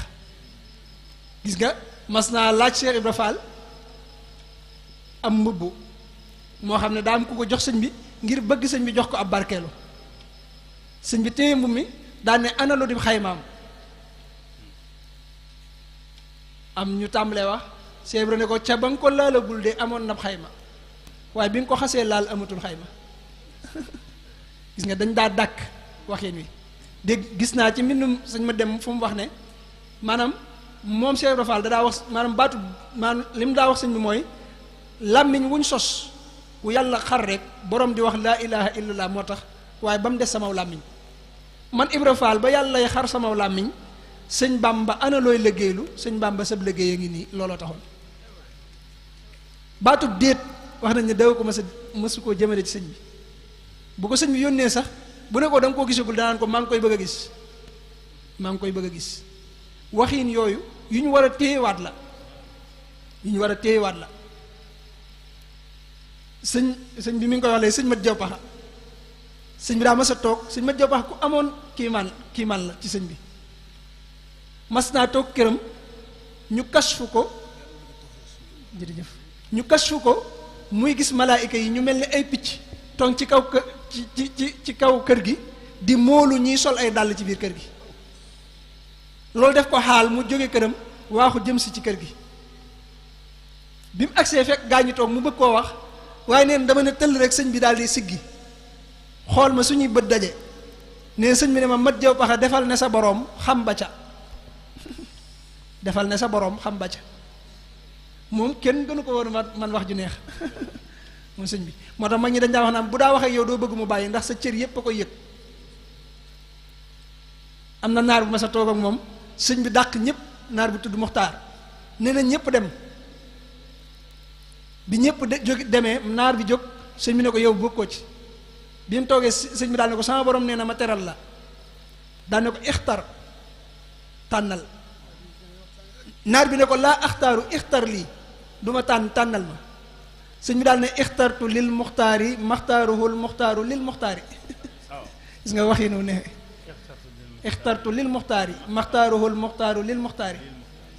gis nga mas naa laaj Cheikh Ibra Fall am mbubb moo xam ne daa am ku ko jox sëñ bi ngir bëgg sëñ bi jox ko ab barkeelu sëñ bi téye mbubb mi daan ne ana lu di xaymaam am ñu tàmbalee wax Cheikh Ibra ne ko ca ba nga ko laalagul de amoon na xayma waaye bi nga ko xasee laal amatul xayma gis nga dañ daa dàkk waxin wi dégg gis naa ci mbindum sëñ ma dem fu mu wax ne maanaam moom Cheikh Ibra Fall da daa wax maanaam baatu maanaam li mu daa wax sëñ bi mooy làmmiñ wuñ sos wu yàlla xar rek borom di wax laa ilaha illallah moo tax waaye ba mu des samaw làmmiñ man Ibra Fall ba yàlla lay xar samaw làmmiñ sëñ Bamba ana looy liggéeylu sëñ Bamba sab liggéey a ngi nii looloo taxoon baatu déet wax nañ ne daw ko mësu koo jëmale ci sëñ bi bu ko sëñ bi yónnee sax bu ne ko da nga koo gisagul danaan ko maa ngi koy bëgg a gis maa ngi koy bëgg a gis waxiin yooyu yu ñu war a téyewaat la yu ñu war a téyewaat la sëñ bi mi ngi koy wax léegi sëñ mat jaw paxa sëñ bi daa mas a toog sëñ mat jaw paxa ku amoon kiimaan la ci sëñ bi mas naa toog këram ñu kasfu ko jërëjëf ñu kasfu ko muy gis malaayika yi ñu mel ni ay picc toog ci kaw ci kaw kër gi di moolu ñiy sol ay dàll ci biir kër gi loolu def ko xaal mu jóge këram waaxu jëm si ci kër gi bi mu agsee fekk gaa ñi toog mu bëgg koo wax waaye neen dama ne tëll rek sëñ bi daal di siggi xool ma suñuy bët daje neen sëñ bi ne ma mat jaw paxa defal ne sa boroom xam ba ca defal ne sa boroom xam ba ca moom kenn gënu ko woon man wax ju neex moom sëñ bi moo tax mag ñi dañ daa wax naan bu daa wax ak yow doo bëgg mu bàyyi ndax sa cër yépp a koy yëg am na naar bu ma sa toog ak moom sëñ bi dàq ñëpp naar bu tudd Muxtaar nee na ñëpp dem bi ñëpp jóg demee naar bi jóg sëñ bi ne ko yow bokkoo ci bi mu toogee sëñ bi daal ne ko sama borom nee na ma teral la daal ne ko ixtar tànnal naar bi ne ko laa axtaaru ixtar lii du ma tànnal ma sëñ bi daal ne ixtartu lil muxtaari maxtaaruhul muxtaaru lil muxtaari gis nga waxi nu ne ixtartu lil muxtaari maxtaaruhul muxtaaru lil muxtaari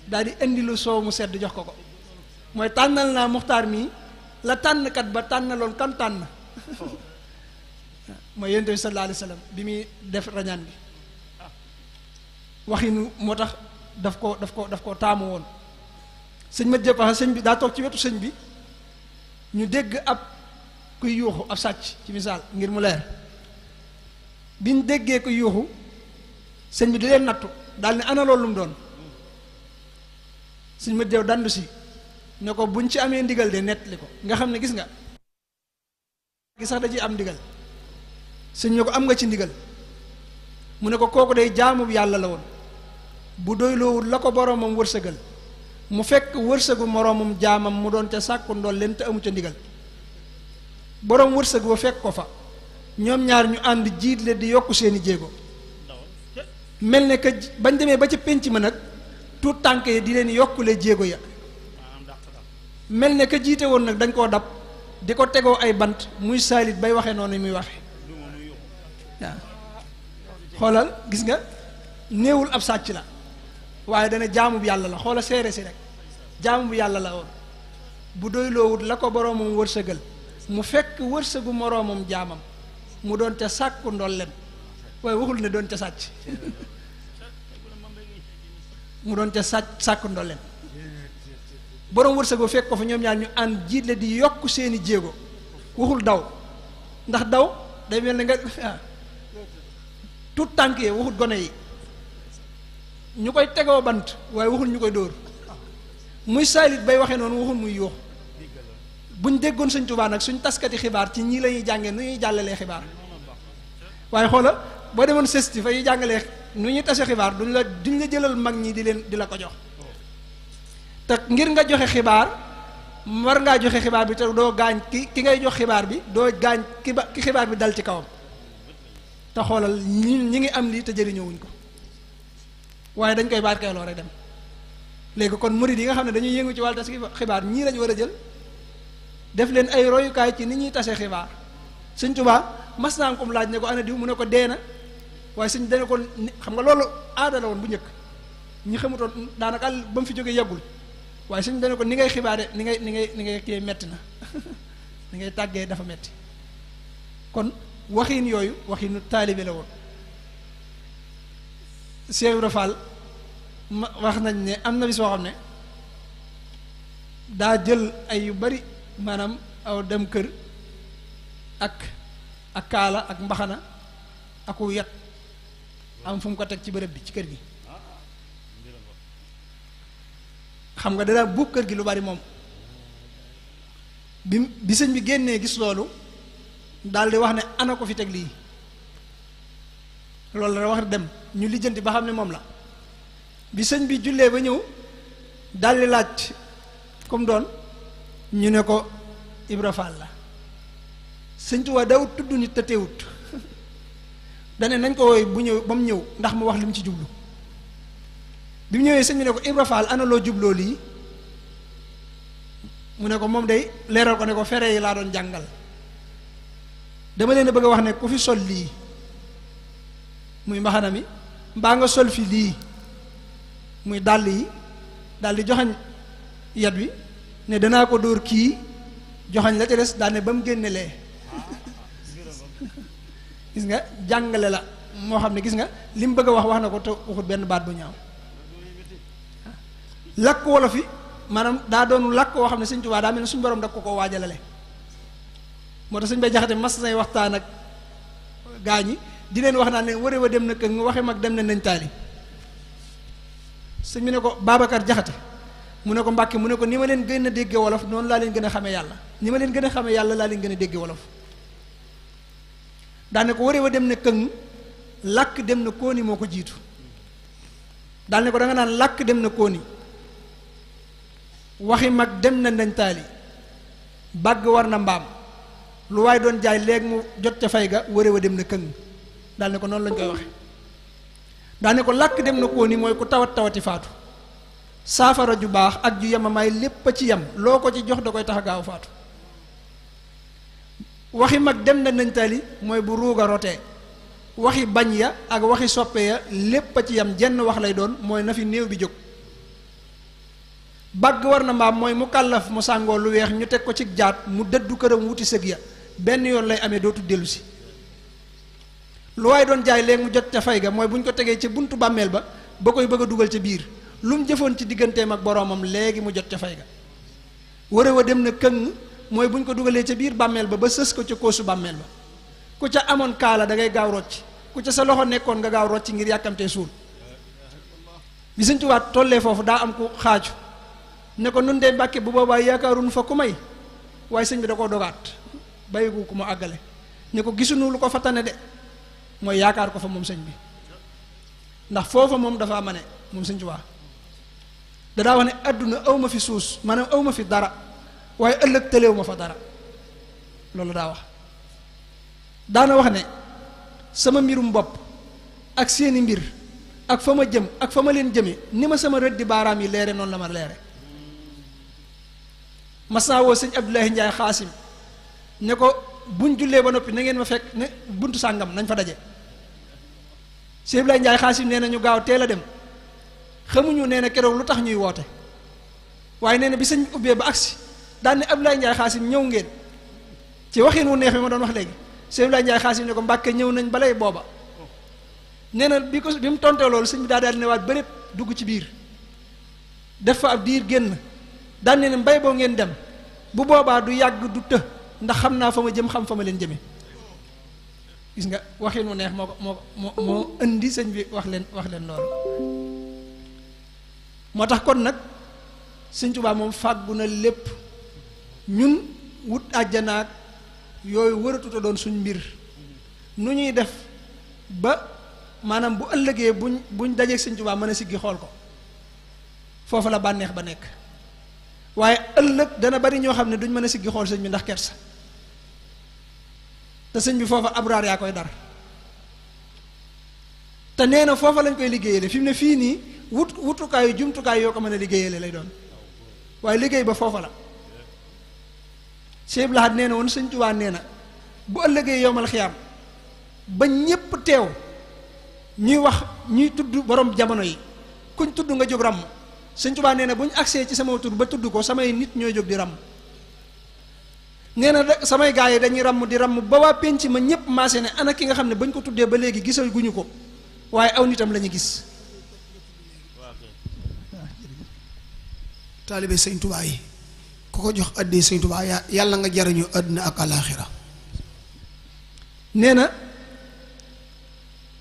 daal di indi lu soow mu sedd jox ko mooy tànnal naa muxtaar mii la tànnkat ba tànnaloon kan tànn mooy yonent bi sallallahu alayhi wa sallam bi muy def rañaan bi waxinu moo tax daf ko taamu woon sëñ ma jëppaxa sëñ bi daa toog ci wetu sëñ bi ñu dégg ab kuy yuuxu ab sàcc ci misaal ngir mu leer bi ñu déggee kuy yuuxu sëñ bi di leen nattu daal ne ana loolu lu mu doon sëñ ma jëw dandu si ne ko buñ ci amee ndigal de nettali ko nga xam ne gis nga gi sax da ciy am ndigal sëñ ne ko am nga ci ndigal mu ne ko kooku day jaamu yàlla la woon bu doyloowul la ko boroomam wërsëgal mu fekk wërsëgu moroomam jaamam mu doon ca sàkku ndool leen te amu ca ndigal boroom wërsëg wa fekk ko fa ñoom ñaar ñu ànd jiitle di yokku seeni jéego mel ne que bañ demee ba ca pénc ma nag tuut tànk yi di leen yokkule jéego ya mel ne que jiite woon nag dañ koo dab di ko tegoo ay bant muy saalit bay waxee noonu muy waxe waaw xoolal gis nga néewul ab sàcc la waaye dana jaamu bu yàlla la xoola seere si rek jaamu bu yàlla la woon bu doyloowut la ko boroomam wërsëgal mu fekk wërsëgu moroomam jaamam mu doon ca sàkku ndolleen waaye waxul ne doon ca sàcc mu doon ca sàkku ndolleen borom wërsëgoo fekk ko fa ñoom ñaar ñu ànd jiitle di yokk seeni jéego waxul daw ndax daw day mel ne nga tout tànk yi waxul gone yi ñu koy tegoo bant waaye waxul ñu koy dóor muy saalit bay waxee noonu waxul muy yuux buñ déggoon Sëñ Tuubaa nag suñ taskati xibaar ci ñii la ñuy jàngee nu ñuy jàllalee xibaar waaye xoola boo demoon sesti fa ñuy jàngalee nu ñuy tase xibaar duñ la jëlal mag ñi di la ko jox te ngir nga joxe xibaar war ngaa joxe xibaar bi te doo gaañ ki ngay jox xibaar bi doo gaañ ki xibaar bi dal ci kawam te xoolal ñi ngi am lii te jëriñoowuñ ko waaye dañ koy barkeeloo rek dem léegi kon murid yi nga xam ne dañuy yëngu ci wàllu tas xibaar ñii lañu war a jël def leen ay royukaay ci ni ñuy tase xibaar Sëñ Tuubaa mas naa ko laaj ne ko ana diw mu ne ko dee na waaye sëñ dana ko xam nga loolu aada la woon bu njëkk ñi xamutoon daanaka ba mu fi jógee yàggul waaye sëñ dana ko ni ngay xibaare ni ngay kii metti na ni ngay tàggee dafa metti kon waxiin yooyu waxiinu taalibe la woon Cheikh Ibra Fall wax nañ ne am na bis boo xam ne daa jël ay yu bari maanaam aw dem kër ak kaala ak mbaxana aku yat am fu mu ko teg ci bërëb bi ci kër gi xam nga dana buub kër gi lu bari moom bi sëñ bi génnee gis loolu daal di wax ne ana ko fi teg lii loolu la wax dem ñu lijjanti ba xam ne moom la bi sëñ bi jullee ba ñëw daal di laaj comme doon ñu ne ko Ibra Fall la sëñ Tuubaa daawut tudd nit te teewut dane nañ ko wooy bu ñëw ba mu ñëw ndax mu wax li mu ci jublu bi mu ñëwee sëñ bi ne ko Ibra Fall ana loo jubloo lii mu ne ko moom day leeral ko ne ko fere yi laa doon jàngal dama leen a bëgg a wax ne ku fi sol lii muy mbaxana mi mbaa nga sol fi lii muy dàll yi daal di joxañ yat wi ne danaa ko dóor kii joxañ la ca des daal ne ba mu génne lee gis nga jàngale la moo xam ne gis nga li mu bëgg a wax na ko te waxut benn baat bu ñaaw làkk wolof yi maanaam daa doon làkk woo xam ne Sëñ Tuubaa daa mel ne suñu borom da ko waajalale moo tax Sëñ Bay Jaxate mas nay waxtaan ak gaa ñi di leen wax naa ne ware wa dem na kër nga waxe mag dem na nañ taali sëñ bi ne ko Babacar Jaxate mu ne ko Mbàkke mu ne ko ni ma leen gën a dégge wolof noonu laa leen gën a xamee yàlla ni ma leen gën a xamee yàlla laa leen gën a dégge wolof daane ko ware wa dem na këng làkk dem na kóoni moo ko jiitu daal ne ko da nga naan làkk dem na kóoni waxi mag dem na ndañ taali bàgg war na mbaam lu waaye doon jaay léegi mu jot ca fay ga ware wa dem na këng daal ne ko noonu lañ koy waxe daal ne ko làkk dem na kóoni mooy ku tawati faatu saafara ju baax ak ju yemamaay lépp a ci yem loo ko ci jox da koy tax a gaaw faatu waxi mag dem na nañ taali mooy bu ruuga rotee waxi bañ ya ak waxi soppe ya lépp a ci yem jenn wax lay doon mooy na fi néew bi jóg bàgg war na mbaam mooy mu kàllaf mu sàngoo lu weex ñu teg ko ci jaat mu dëddu këram wuti sëg ya benn yoon lay amee dootu dellu si lu waaye doon jaay léegi mu jot ca fay ga mooy bu ñu ko tegee ca buntu bàmmeel ba koy bëgg a dugal ca biir lu mu jëfoon ci digganteem ak boroomam léegi mu jot ca fay ga ware wa dem na këng mooy bu ñu ko dugalee ca biir bàmmeel ba sës ko ca koosu bàmmeel ba ku ca amoon kaala da ngay gaaw rocc ku ca sa loxo nekkoon nga gaaw rocc ngir yàkkamtee suul bi Sëñ Tuubaa tollee foofu daa am ku xaaju ne ko nun dee Mbàkke bu boobaa yaakaarunu fa ku may waaye sëñ bi da koo dogaat bàyyigu ku mu àggale ne ko gisuñu lu ko fa tane de mooy yaakaar ko fa moom sëñ bi ndax foofa moom dafa mane moom Sëñ Tuubaa dadaa wax ne àdduna awma fi suus maanaam awma fi dara waaye ëllëg tëleew ma fa dara loolu daa wax daana wax ne sama mbirum bopp ak seeni mbir ak fa ma jëm ak fa ma leen jëme ni ma sama rëddi baaraam yi leere noonu la ma leere mas naa woo sëñ Abdoulaye Njaay Xaasim ne ko buñ jullee ba noppi na ngeen ma fekk ne buntu sàngam nañ fa daje sëñ Abdoulaye Njaay Xaasim nee na ñu gaaw teel a dem xamuñu nee na keroog lu tax ñuy woote waaye nee na bi sëñ ubbee ba agsi daan ne Abdoulaye Njaay Xaasim ñëw ngeen ci waxin wu neex bi ma doon wax léegi sëñ Abdoulaye Ndiaye Xaasim ne ko Mbàkke ñëw nañ balay booba nee na bi mu tontee loolu sëñ bi daal ne waat bëreet dugg ci biir def fa ab diir génn daan ne mbay boo ngeen dem bu boobaa du yàgg du të ndax xam naa fa ma jëm xam fa ma leen jëme gis nga waxin mu neex moo indi sëñ bi wax leen loolu moo tax kon nag sëñ Tuubaa moom fàggu na lépp ñun wut àjjanaak yooyu wëratuta doon suñ mbir nu ñuy def ba maanaam bu ëllëgee buñ dajeeg sëñ Tuubaa mën a siggi xool ko foofu la bànneex ba nekk waaye ëllëg dana bari ñoo xam ne duñ mën a siggi xool sëñ bi ndax kersa te sëñ bi foofa abraar yaa koy dar te nee na foofa lañ koy liggéeyale fi mu ne fii nii wutukaayu jumtukaay yoo ko mën a liggéeyale lay doon waaye liggéey ba foofa la Cheikh Ibn Lahad nee na woon sëñ Tuubaa nee na bu ëllëgee yowmal xiyaam ba ñépp teew ñuy tudd borom jamono yi kuñ tudd nga jóg ràmm sëñ Tuubaa nee na bu ñu agsee ci sama tur ba tudd ko samay nit ñooy jóg di ràmm nee na samay gaa yi dañuy ràmm di ràmm ba waa penc ma ñépp maase ne ana ki nga xam ne bañ ko tuddee ba léegi gisal guñu ko waaye aw nitam la ñu gis taalibe sëñ Tuubaa yi ku ko jox addee sëñ Tuubaa yàlla nga jariñu àddina ak alaaxira nee na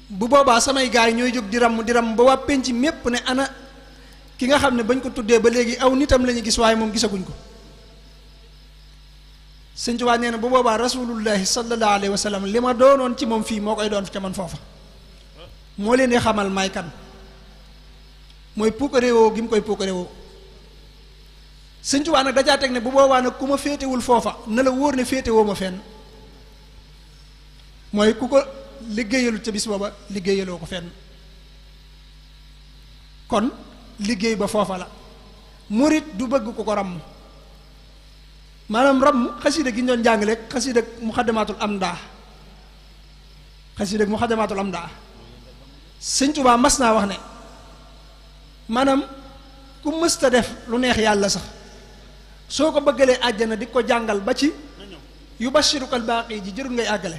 bu boobaa samay gaa yi ñooy jóg di ràmm ba waa penc mépp ne ana ki nga xam ne bañ ko tuddee ba léegi aw nitam la ñu gis waaye moom gisaguñ ko sëñ Tuubaa nee na bu boobaa rasulullahi sallallahu alayhi wa sallam li ma doonoon ci moom fii moo koy doon ca man foofa moo leen di xamal may kan mooy puukaréewoo gi mu koy puukaréewoo sëñ Tuubaa nag dajaa teg ne bu boobaa nag ku ma féetewul foofa na la wóor ne féetewoo ma fenn mooy ku ko liggéeyalu ca bis booba liggéeyaloo ko fenn kon liggéey ba foofa la murit du bëgg ku ko ràmm maanaam ràmm xasida gi ñu doon jàngale xasida muxaddamaatul amdaa sëñ Tuubaa mas naa wax ne maanaam ku mësta def lu neex yàlla sax soo ko bëggalee àjjana di ko jàngal ba ci yu bashirukal baaqi ji jërul ngay àggale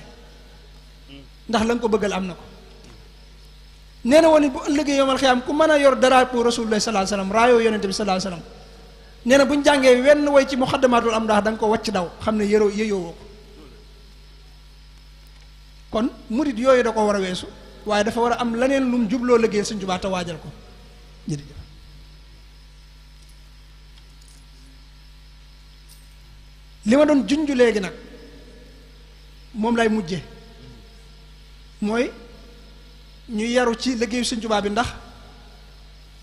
ndax la nga ko bëggal am na ko nee na woon bu ëllëgee yomal xiyaam ku mën a yor drapeau rasulullah sallallahu alayhi wasallam raayoo yonente bi sallallahu alayhi wasallam nee na bu ñu jàngee wenn woy ci muxaddamaatul am ndax da nga ko wàcc daw xam ne yeyoo ko kon murit yooyu da ko war a weesu waaye dafa war a am leneen lu mu jubloo liggéey Sëñ Tuubaa te waajal ko jërëjëf li ma doon junj léegi nag moom lay mujje mooy ñu yaru ci liggéeyu Sëñ Tuubaa bi ndax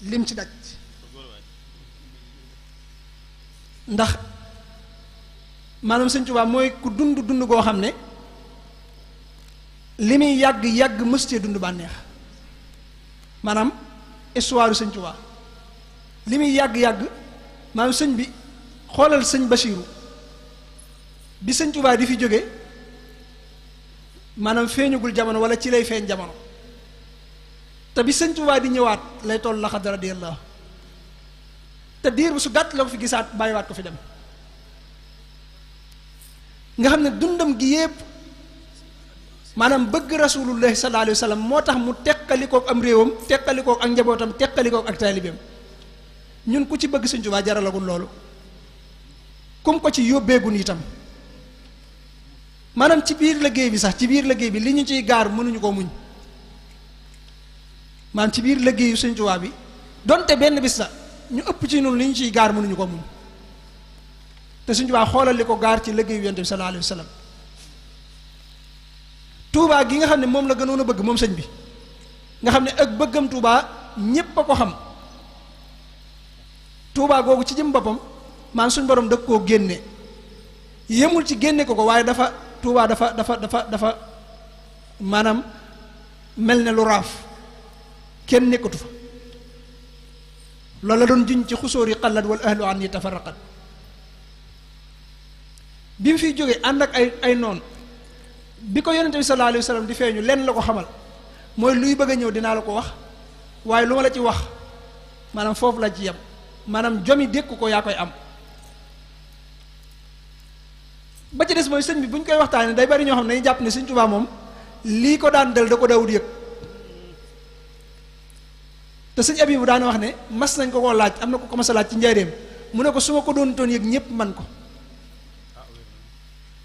lim ci daj ndax maanaam Sëñ Tuubaa mooy ku dund goo xam ne li muy yàgg mëstee dund bànneex maanaam histoire Sëñ Tuubaa li muy yàgg maanaam sëñ bi xoolal sëñ Basiiru bi Sëñ Tuubaa di fi jóge maanaam feeñugul jamono wala ci lay feeñ jamono te bi Sëñ Tuubaa di ñëwaat lay toll laxad radiyallahu te diir bu su gàtt la ko fi gisaat bàyyiwaat ko fi dem nga xam ne dundam gi yépp maanaam bëgg rasulullahi sallallahu alayhi wa sallam moo tax mu teqalikook am réewam teqalikook ak njabootam teqalikook ak taalibeem ñun ku ci bëgg Sëñ Tuubaa jaralagul loolu kum ko ci yóbbeegun itam maanaam ci biir liggéey bi li ñu ciy gaar mënuñu ko muñ maanaam ci biir liggéeyu Sëñ Tuubaa bi donte benn bis la ñu ëpp ci noonu li ñu ciy gaar mënuñu ko muñ te Sëñ Tuubaa xoolal li ko gaar ci liggéeyu Yonent bi sallallahu alayhi wa sallam Tuubaa gi nga xam ne moom la gënoon a bëgg moom sëñ bi nga xam ne ak bëggam Tuubaa ñépp a ko xam Tuubaa googu ci jëm boppam maanaam suñ borom dëkk koo génne yemul ci génne ko waaye Tuubaa dafa maanaam mel ne lu raaf kenn nekkatu fa loolu la doon juñ ci xusóor yi xallat wal ahlu an yi tafarraqat bi mu fiy jógee ànd ak ay noon bi ko yonente bi sallallahu alayhi wa sallam di feeñu lenn la ko xamal mooy luy bëgg a ñëw dinaa la ko wax waaye lu ma la ci wax maanaam foofu la ci yem maanaam jomi dékku ko yaa koy am ba ci des mooy sëñ bi bu ñu koy waxtaanee day bari ñoo xam ne dañuy jàpp ne sëñ Tuubaa moom lii ko daan dal da ko daawut yëg te sëñ Abibu daana wax ne mas nañ ko koo laaj am na ko mas a laaj ci njaareem mu ne ko su ma ko doon toon yëg ñëpp man ko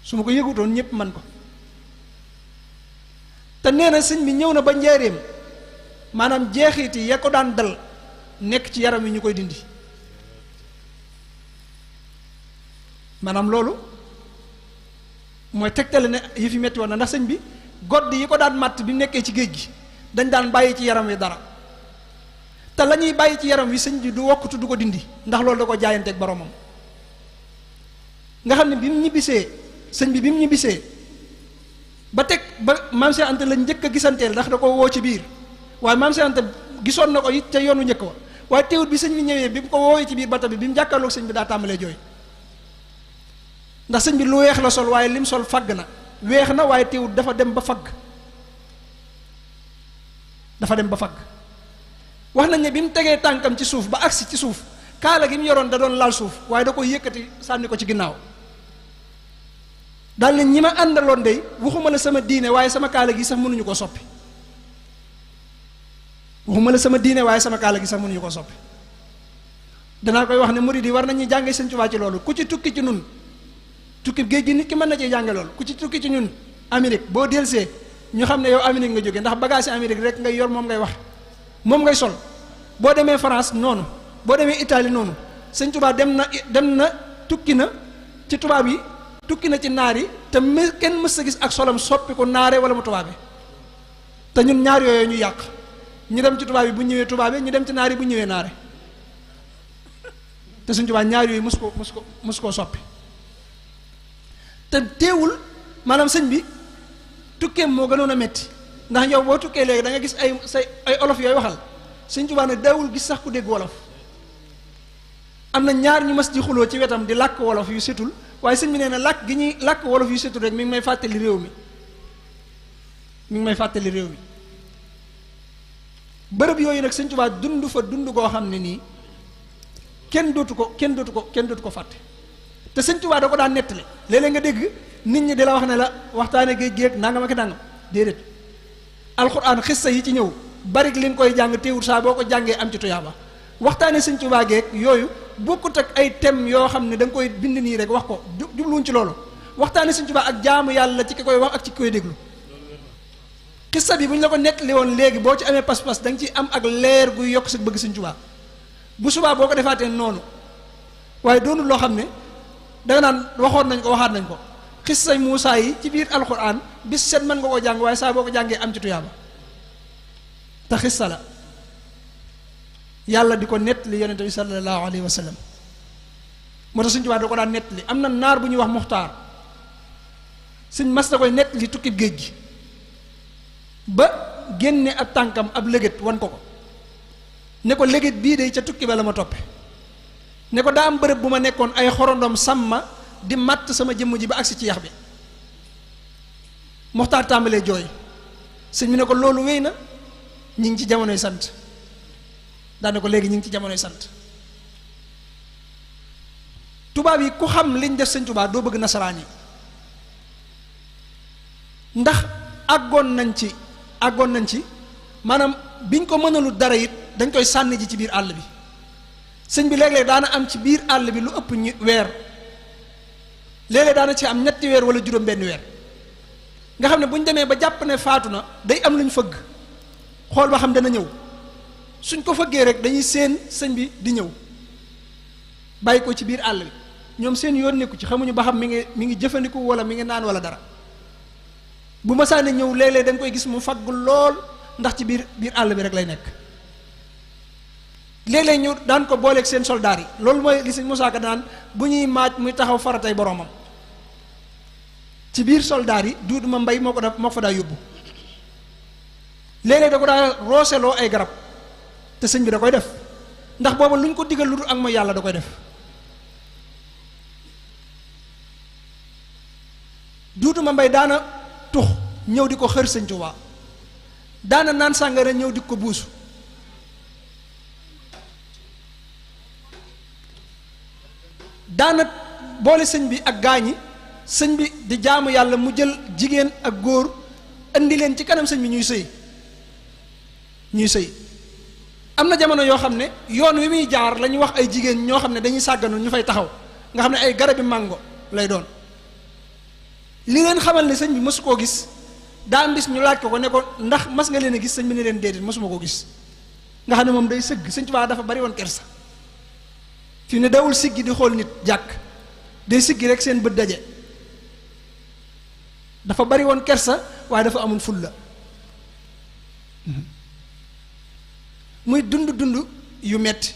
su ma ko yëgutoon ñëpp man ko te nee na sëñ bi ñëw na ba njaareem maanaam jeexit yi ya ko daan dal nekk ci yaram wi ñu koy dindi maanaam loolu mooy tegtale ne yi fi metti woon na ndax sëñ bi godd yi ko daan màtt bi nekkee ci géej gi dañ daan bàyyi ci yaram wi dara te la ñuy bàyyi ci yaram wi sëñ bi du wokkutu du ko dindi ndax loolu da ko jaayanteeg boromam nga xam ne bi mu ñibbisee sëñ bi mu ñibbisee ba teg ba maam Cheikh Anta lañ njëkk a gisanteel ndax da ko woo ci biir waaye maam Cheikh Anta gisoon na ko it ca yoonu njëkk wa waaye teewut bi sëñ bi ñëwee bi mu ko woowee ci biir bata bi mu jàkkaarloog sëñ bi daa tàmbalee jooy ndax sëñ bi lu weex la sol waaye lim sol fagg na weex na waaye teewut dafa dem ba fagg wax nañ ne bi mu tegee tànkam ci suuf ba agsi ci suuf kaala gi mu yoroon da doon laal suuf waaye da koy yëkkati sànni ko ci ginnaaw daal ne ñi ma àndaloon dey waxuma la sama diine waaye sama kaala gi sax mënuñu ko soppi waxuma la sama diine waaye sama kaala gi sax mënuñu ko soppi danaa koy wax ne murid yi war nañuy jànge Sëñ Tuubaa ci loolu ku ci tukki ci nun tukki géej gi nit ki mën na cee jànge loolu ku ci tukki ci ñun Amérique boo delsee ñu xam ne yow Amérique nga jógee ndax bagage Amérique rek ngay yor moom ngay wax moom ngay sol boo demee France noonu boo demee Italie noonu Sëñ Tuubaa dem na tukki na ci tubaab yi tukki na ci naar yi te kenn mës a gis ak solam soppi ko naare wala mu tubaab yi te ñun ñaar yooyu ñu yàq ñu dem ci tubaab yi bu ñëwee tubaab yi ñu dem ci naar yi bu ñëwee naare te Sëñ Tuubaa ñaar yooyu mus koo soppi te teewul maanaam sëñ bi tukkeem moo gënoon a metti ndax yow boo tukkee léegi da nga gis ay olof yooyu waxal Sëñ Tuubaa nag daawul gis sax ku dégg wolof am na ñaar ñu mas di xuloo ci wetam di làkk wolof yu setul waaye sëñ bi nee na làkk gi ñuy làkk wolof yu setul rek mi ngi may fàttali réew mi bërëb yooyu nag Sëñ Tuubaa dund fa dund koo xam ne nii kenn dootu ko fàtte te Sëñ Tuubaa da ko daan nettali léeg-léeg nga dégg nit ñi di la wax ne la waxtaane géej géej nangam ak nangam déedéet alxuraan xissa yi ci ñëw bari li nga koy jàng teewul saa boo ko jàngee am ci tuyaaba waxtaane Sëñ Tuubaa geeg yooyu bokkut ak ay thèmes yoo xam ne da nga koy bind nii rek wax ko jubluwuñ ci loolu waxtaane Sëñ Tuubaa ak jaamu yàlla ci ki koy wax ak ci ki koy déglu xissa bi bu ñu la ko nettali woon léegi boo ci amee pas-pas da nga ci am ak leer guy yokk sa bëgg Sëñ Tuubaa bu subaa boo ko defaatee noonu waaye doonul loo xam ne danga naan waxoon nañ ko waxaat nañ ko xissa Muusaa yi ci biir alxuraan bis set mën nga koo jàng waaye saa boo ko jàngee am ci tuyaaba te xissa la yàlla di ko nettali yonente bi sallallahu alayhi wa sallam moo tax Sëñ Tuubaa da ko daan nettali am na naar bu ñuy wax Muxtaar sëñ mas na koy nettali tukkib géej gi ba génne ab tànkam ab léget wan ko ne ko léget bii de ca tukki ba la ma toppe ne ko daa am bërëb bu ma nekkoon ay xorondom sàmma di matt sama jëmm ji ba agsi ci yax bi Muxtaar tàmbalee jooy sëñ bi ne ko loolu wéy na ñi ngi ci jamonoy sant daane ko léegi ñi ngi ci jamonoy sant tubaab yi ku xam liñ def Sëñ Tuubaa doo bëgg nasaraan yi ndax àggoon nañ ci maanaam biñ ko mënalu dara it dañ koy sànni ji ci biir àll bi sëñ bi léeg-léeg daana am ci biir àll bi lu ëpp weer léeg-léeg daana ci am ñetti weer wala juróom benn weer nga xam ne bu ñu demee ba jàpp ne faatu na day am lu ñu fëgg xool ba xam dana ñëw suñ ko fëggee rek dañuy séen sëñ bi di ñëw bàyyi ko ci biir àll bi ñoom seen yoon nekku ci xamuñu ba xam mi ngi jëfandiku wala mi ngi naan wala dara bu ma saane ñëw léeg-léeg da nga koy gis mu faggu lool ndax ci biir àll bi rek lay nekk léeg-léeg ñu daan ko booleeg seen soldaar yi loolu mooy li sëñ Musaa Ka daan bu ñuy maaj muy taxaw faratay boromam ci biir soldaar yi Duudu Ma Mbay moo ko fa daa yóbbu léeg-léeg da ko daa rooseloo ay garab te sëñ bi da koy def ndax booba lu ñu ko digal lu dul ak mooy yàlla da koy def Duudu Ma Mbay daana tux ñëw di ko xër Sëñ Tuubaa daana naan sàngara ñëw di ko buusu daana boole sëñ bi ak gaañi sëñ bi di jaamu yàlla mu jël jigéen ak góor indi leen ci kanam sëñ bi ñuy sëy am na jamono yoo xam ne yoon wi muy jaar la ñuy wax ay jigéen ñoo xam ne dañuy sàgganu ñu fay taxaw nga xam ne ay garabi màngo lay doon li leen xamal ne sëñ bi mësu koo gis daa am bis ñu laaj ko ne ko ndax mas nga leen a gis sëñ bi ne leen déedéet mësuma koo gis nga xam ne moom day sëgg sëñ Tuubaa dafa bari woon kersa fi ne dawul siggi di xool nit jàkk day siggi rek seen bët daje dafa bari woon kersa waaye dafa amul fulla muy dund yu metti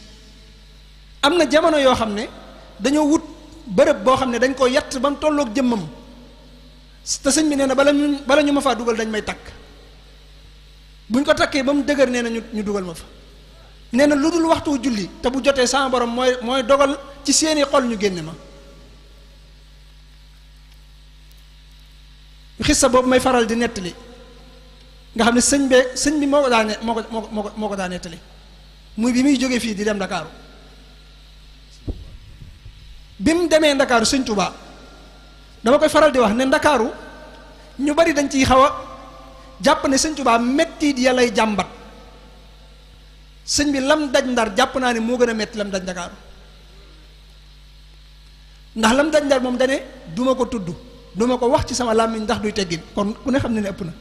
am na jamono yoo xam ne dañoo wut bërëb boo xam ne dañ ko yatt ba mu tolloog jëmmam te sëñ bi nee na bala ñu ma faa dugal dañ may takk buñ ko takkee ba mu dëgër nee na ñu dugal ma fa nee na lu dul waxtu julli te bu jotee sama borom mooy dogal ci seeni xol ñu génne ma xissa boobu may faral di nettali nga xam ne sëñ bi moo ko daa nettali muy bi muy jógee fii di dem Ndakaaru bi mu demee Ndakaaru sëñ Tuubaa dama koy faral di wax ne Ndakaaru ñu bari dañ ciy xaw a jàpp ne sëñ Tuubaa mettit ya lay jàmbat sëñ bi lam daj Ndar jàpp naa ne moo gën a metti lam daj Ndakaaru ndax lam daj Ndar moom dane duma ko tudd duma ko wax ci sama làmmiñ ndax duy teggin kon ku ne xam ne ëpp na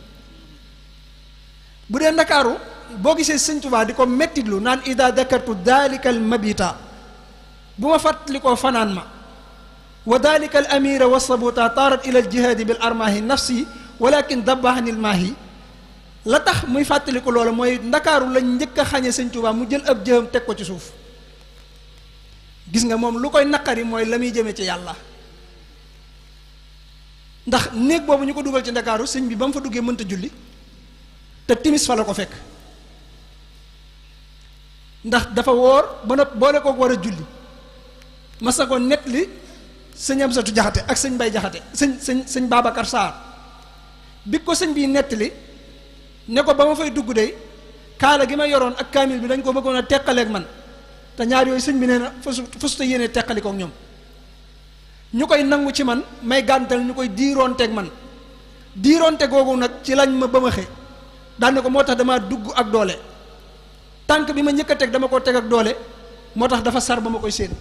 bu dee Ndakaaru boo gisee sëñ Tuubaa di ko mettitlu naan ida dakartu dalika al mabita bu ma fàttali koo fanaan ma wa dalika al amira wa sabuta taarat ila al jihaadi bil armaahi nafsi walakin dabbahanil maahi la tax muy fàttali ko loola mooy Ndakaaru lañ njëkk a xañe sëñ Tuubaa mu jël ab jëam teg ko ci suuf gis nga moom lu koy naqari mooy la muy jëmee ci yàlla ndax néeg boobu ñu ko dugal ci Ndakaaru sëñ bi ba mu fa duggee mënta julli te timis fa la ko fekk ndax dafa woor ba nopp boole ko war a julli mas na ko net li sëñ Amsatu Jaxate ak sëñ Bay Jaxate sëñ Babacar Sarr bi ko sëñ bi nettali ne ko ba ma fay dugg de kaala gi ma yoroon ak kaamil bi dañ ko bëggoon a teqaleeg man te ñaar yooyu sëñ bi nee na fasuta yéene teqali kook ñoom ñu koy nangu ci man may gàntal ñu koy diiroonteeg man diiroonte googu nag ci lañ ma ba ma xe daane ko moo tax damaa dugg ak doole tànk bi ma njëkk a teg dama ko teg ak doole moo tax dafa sar ba ma koy séen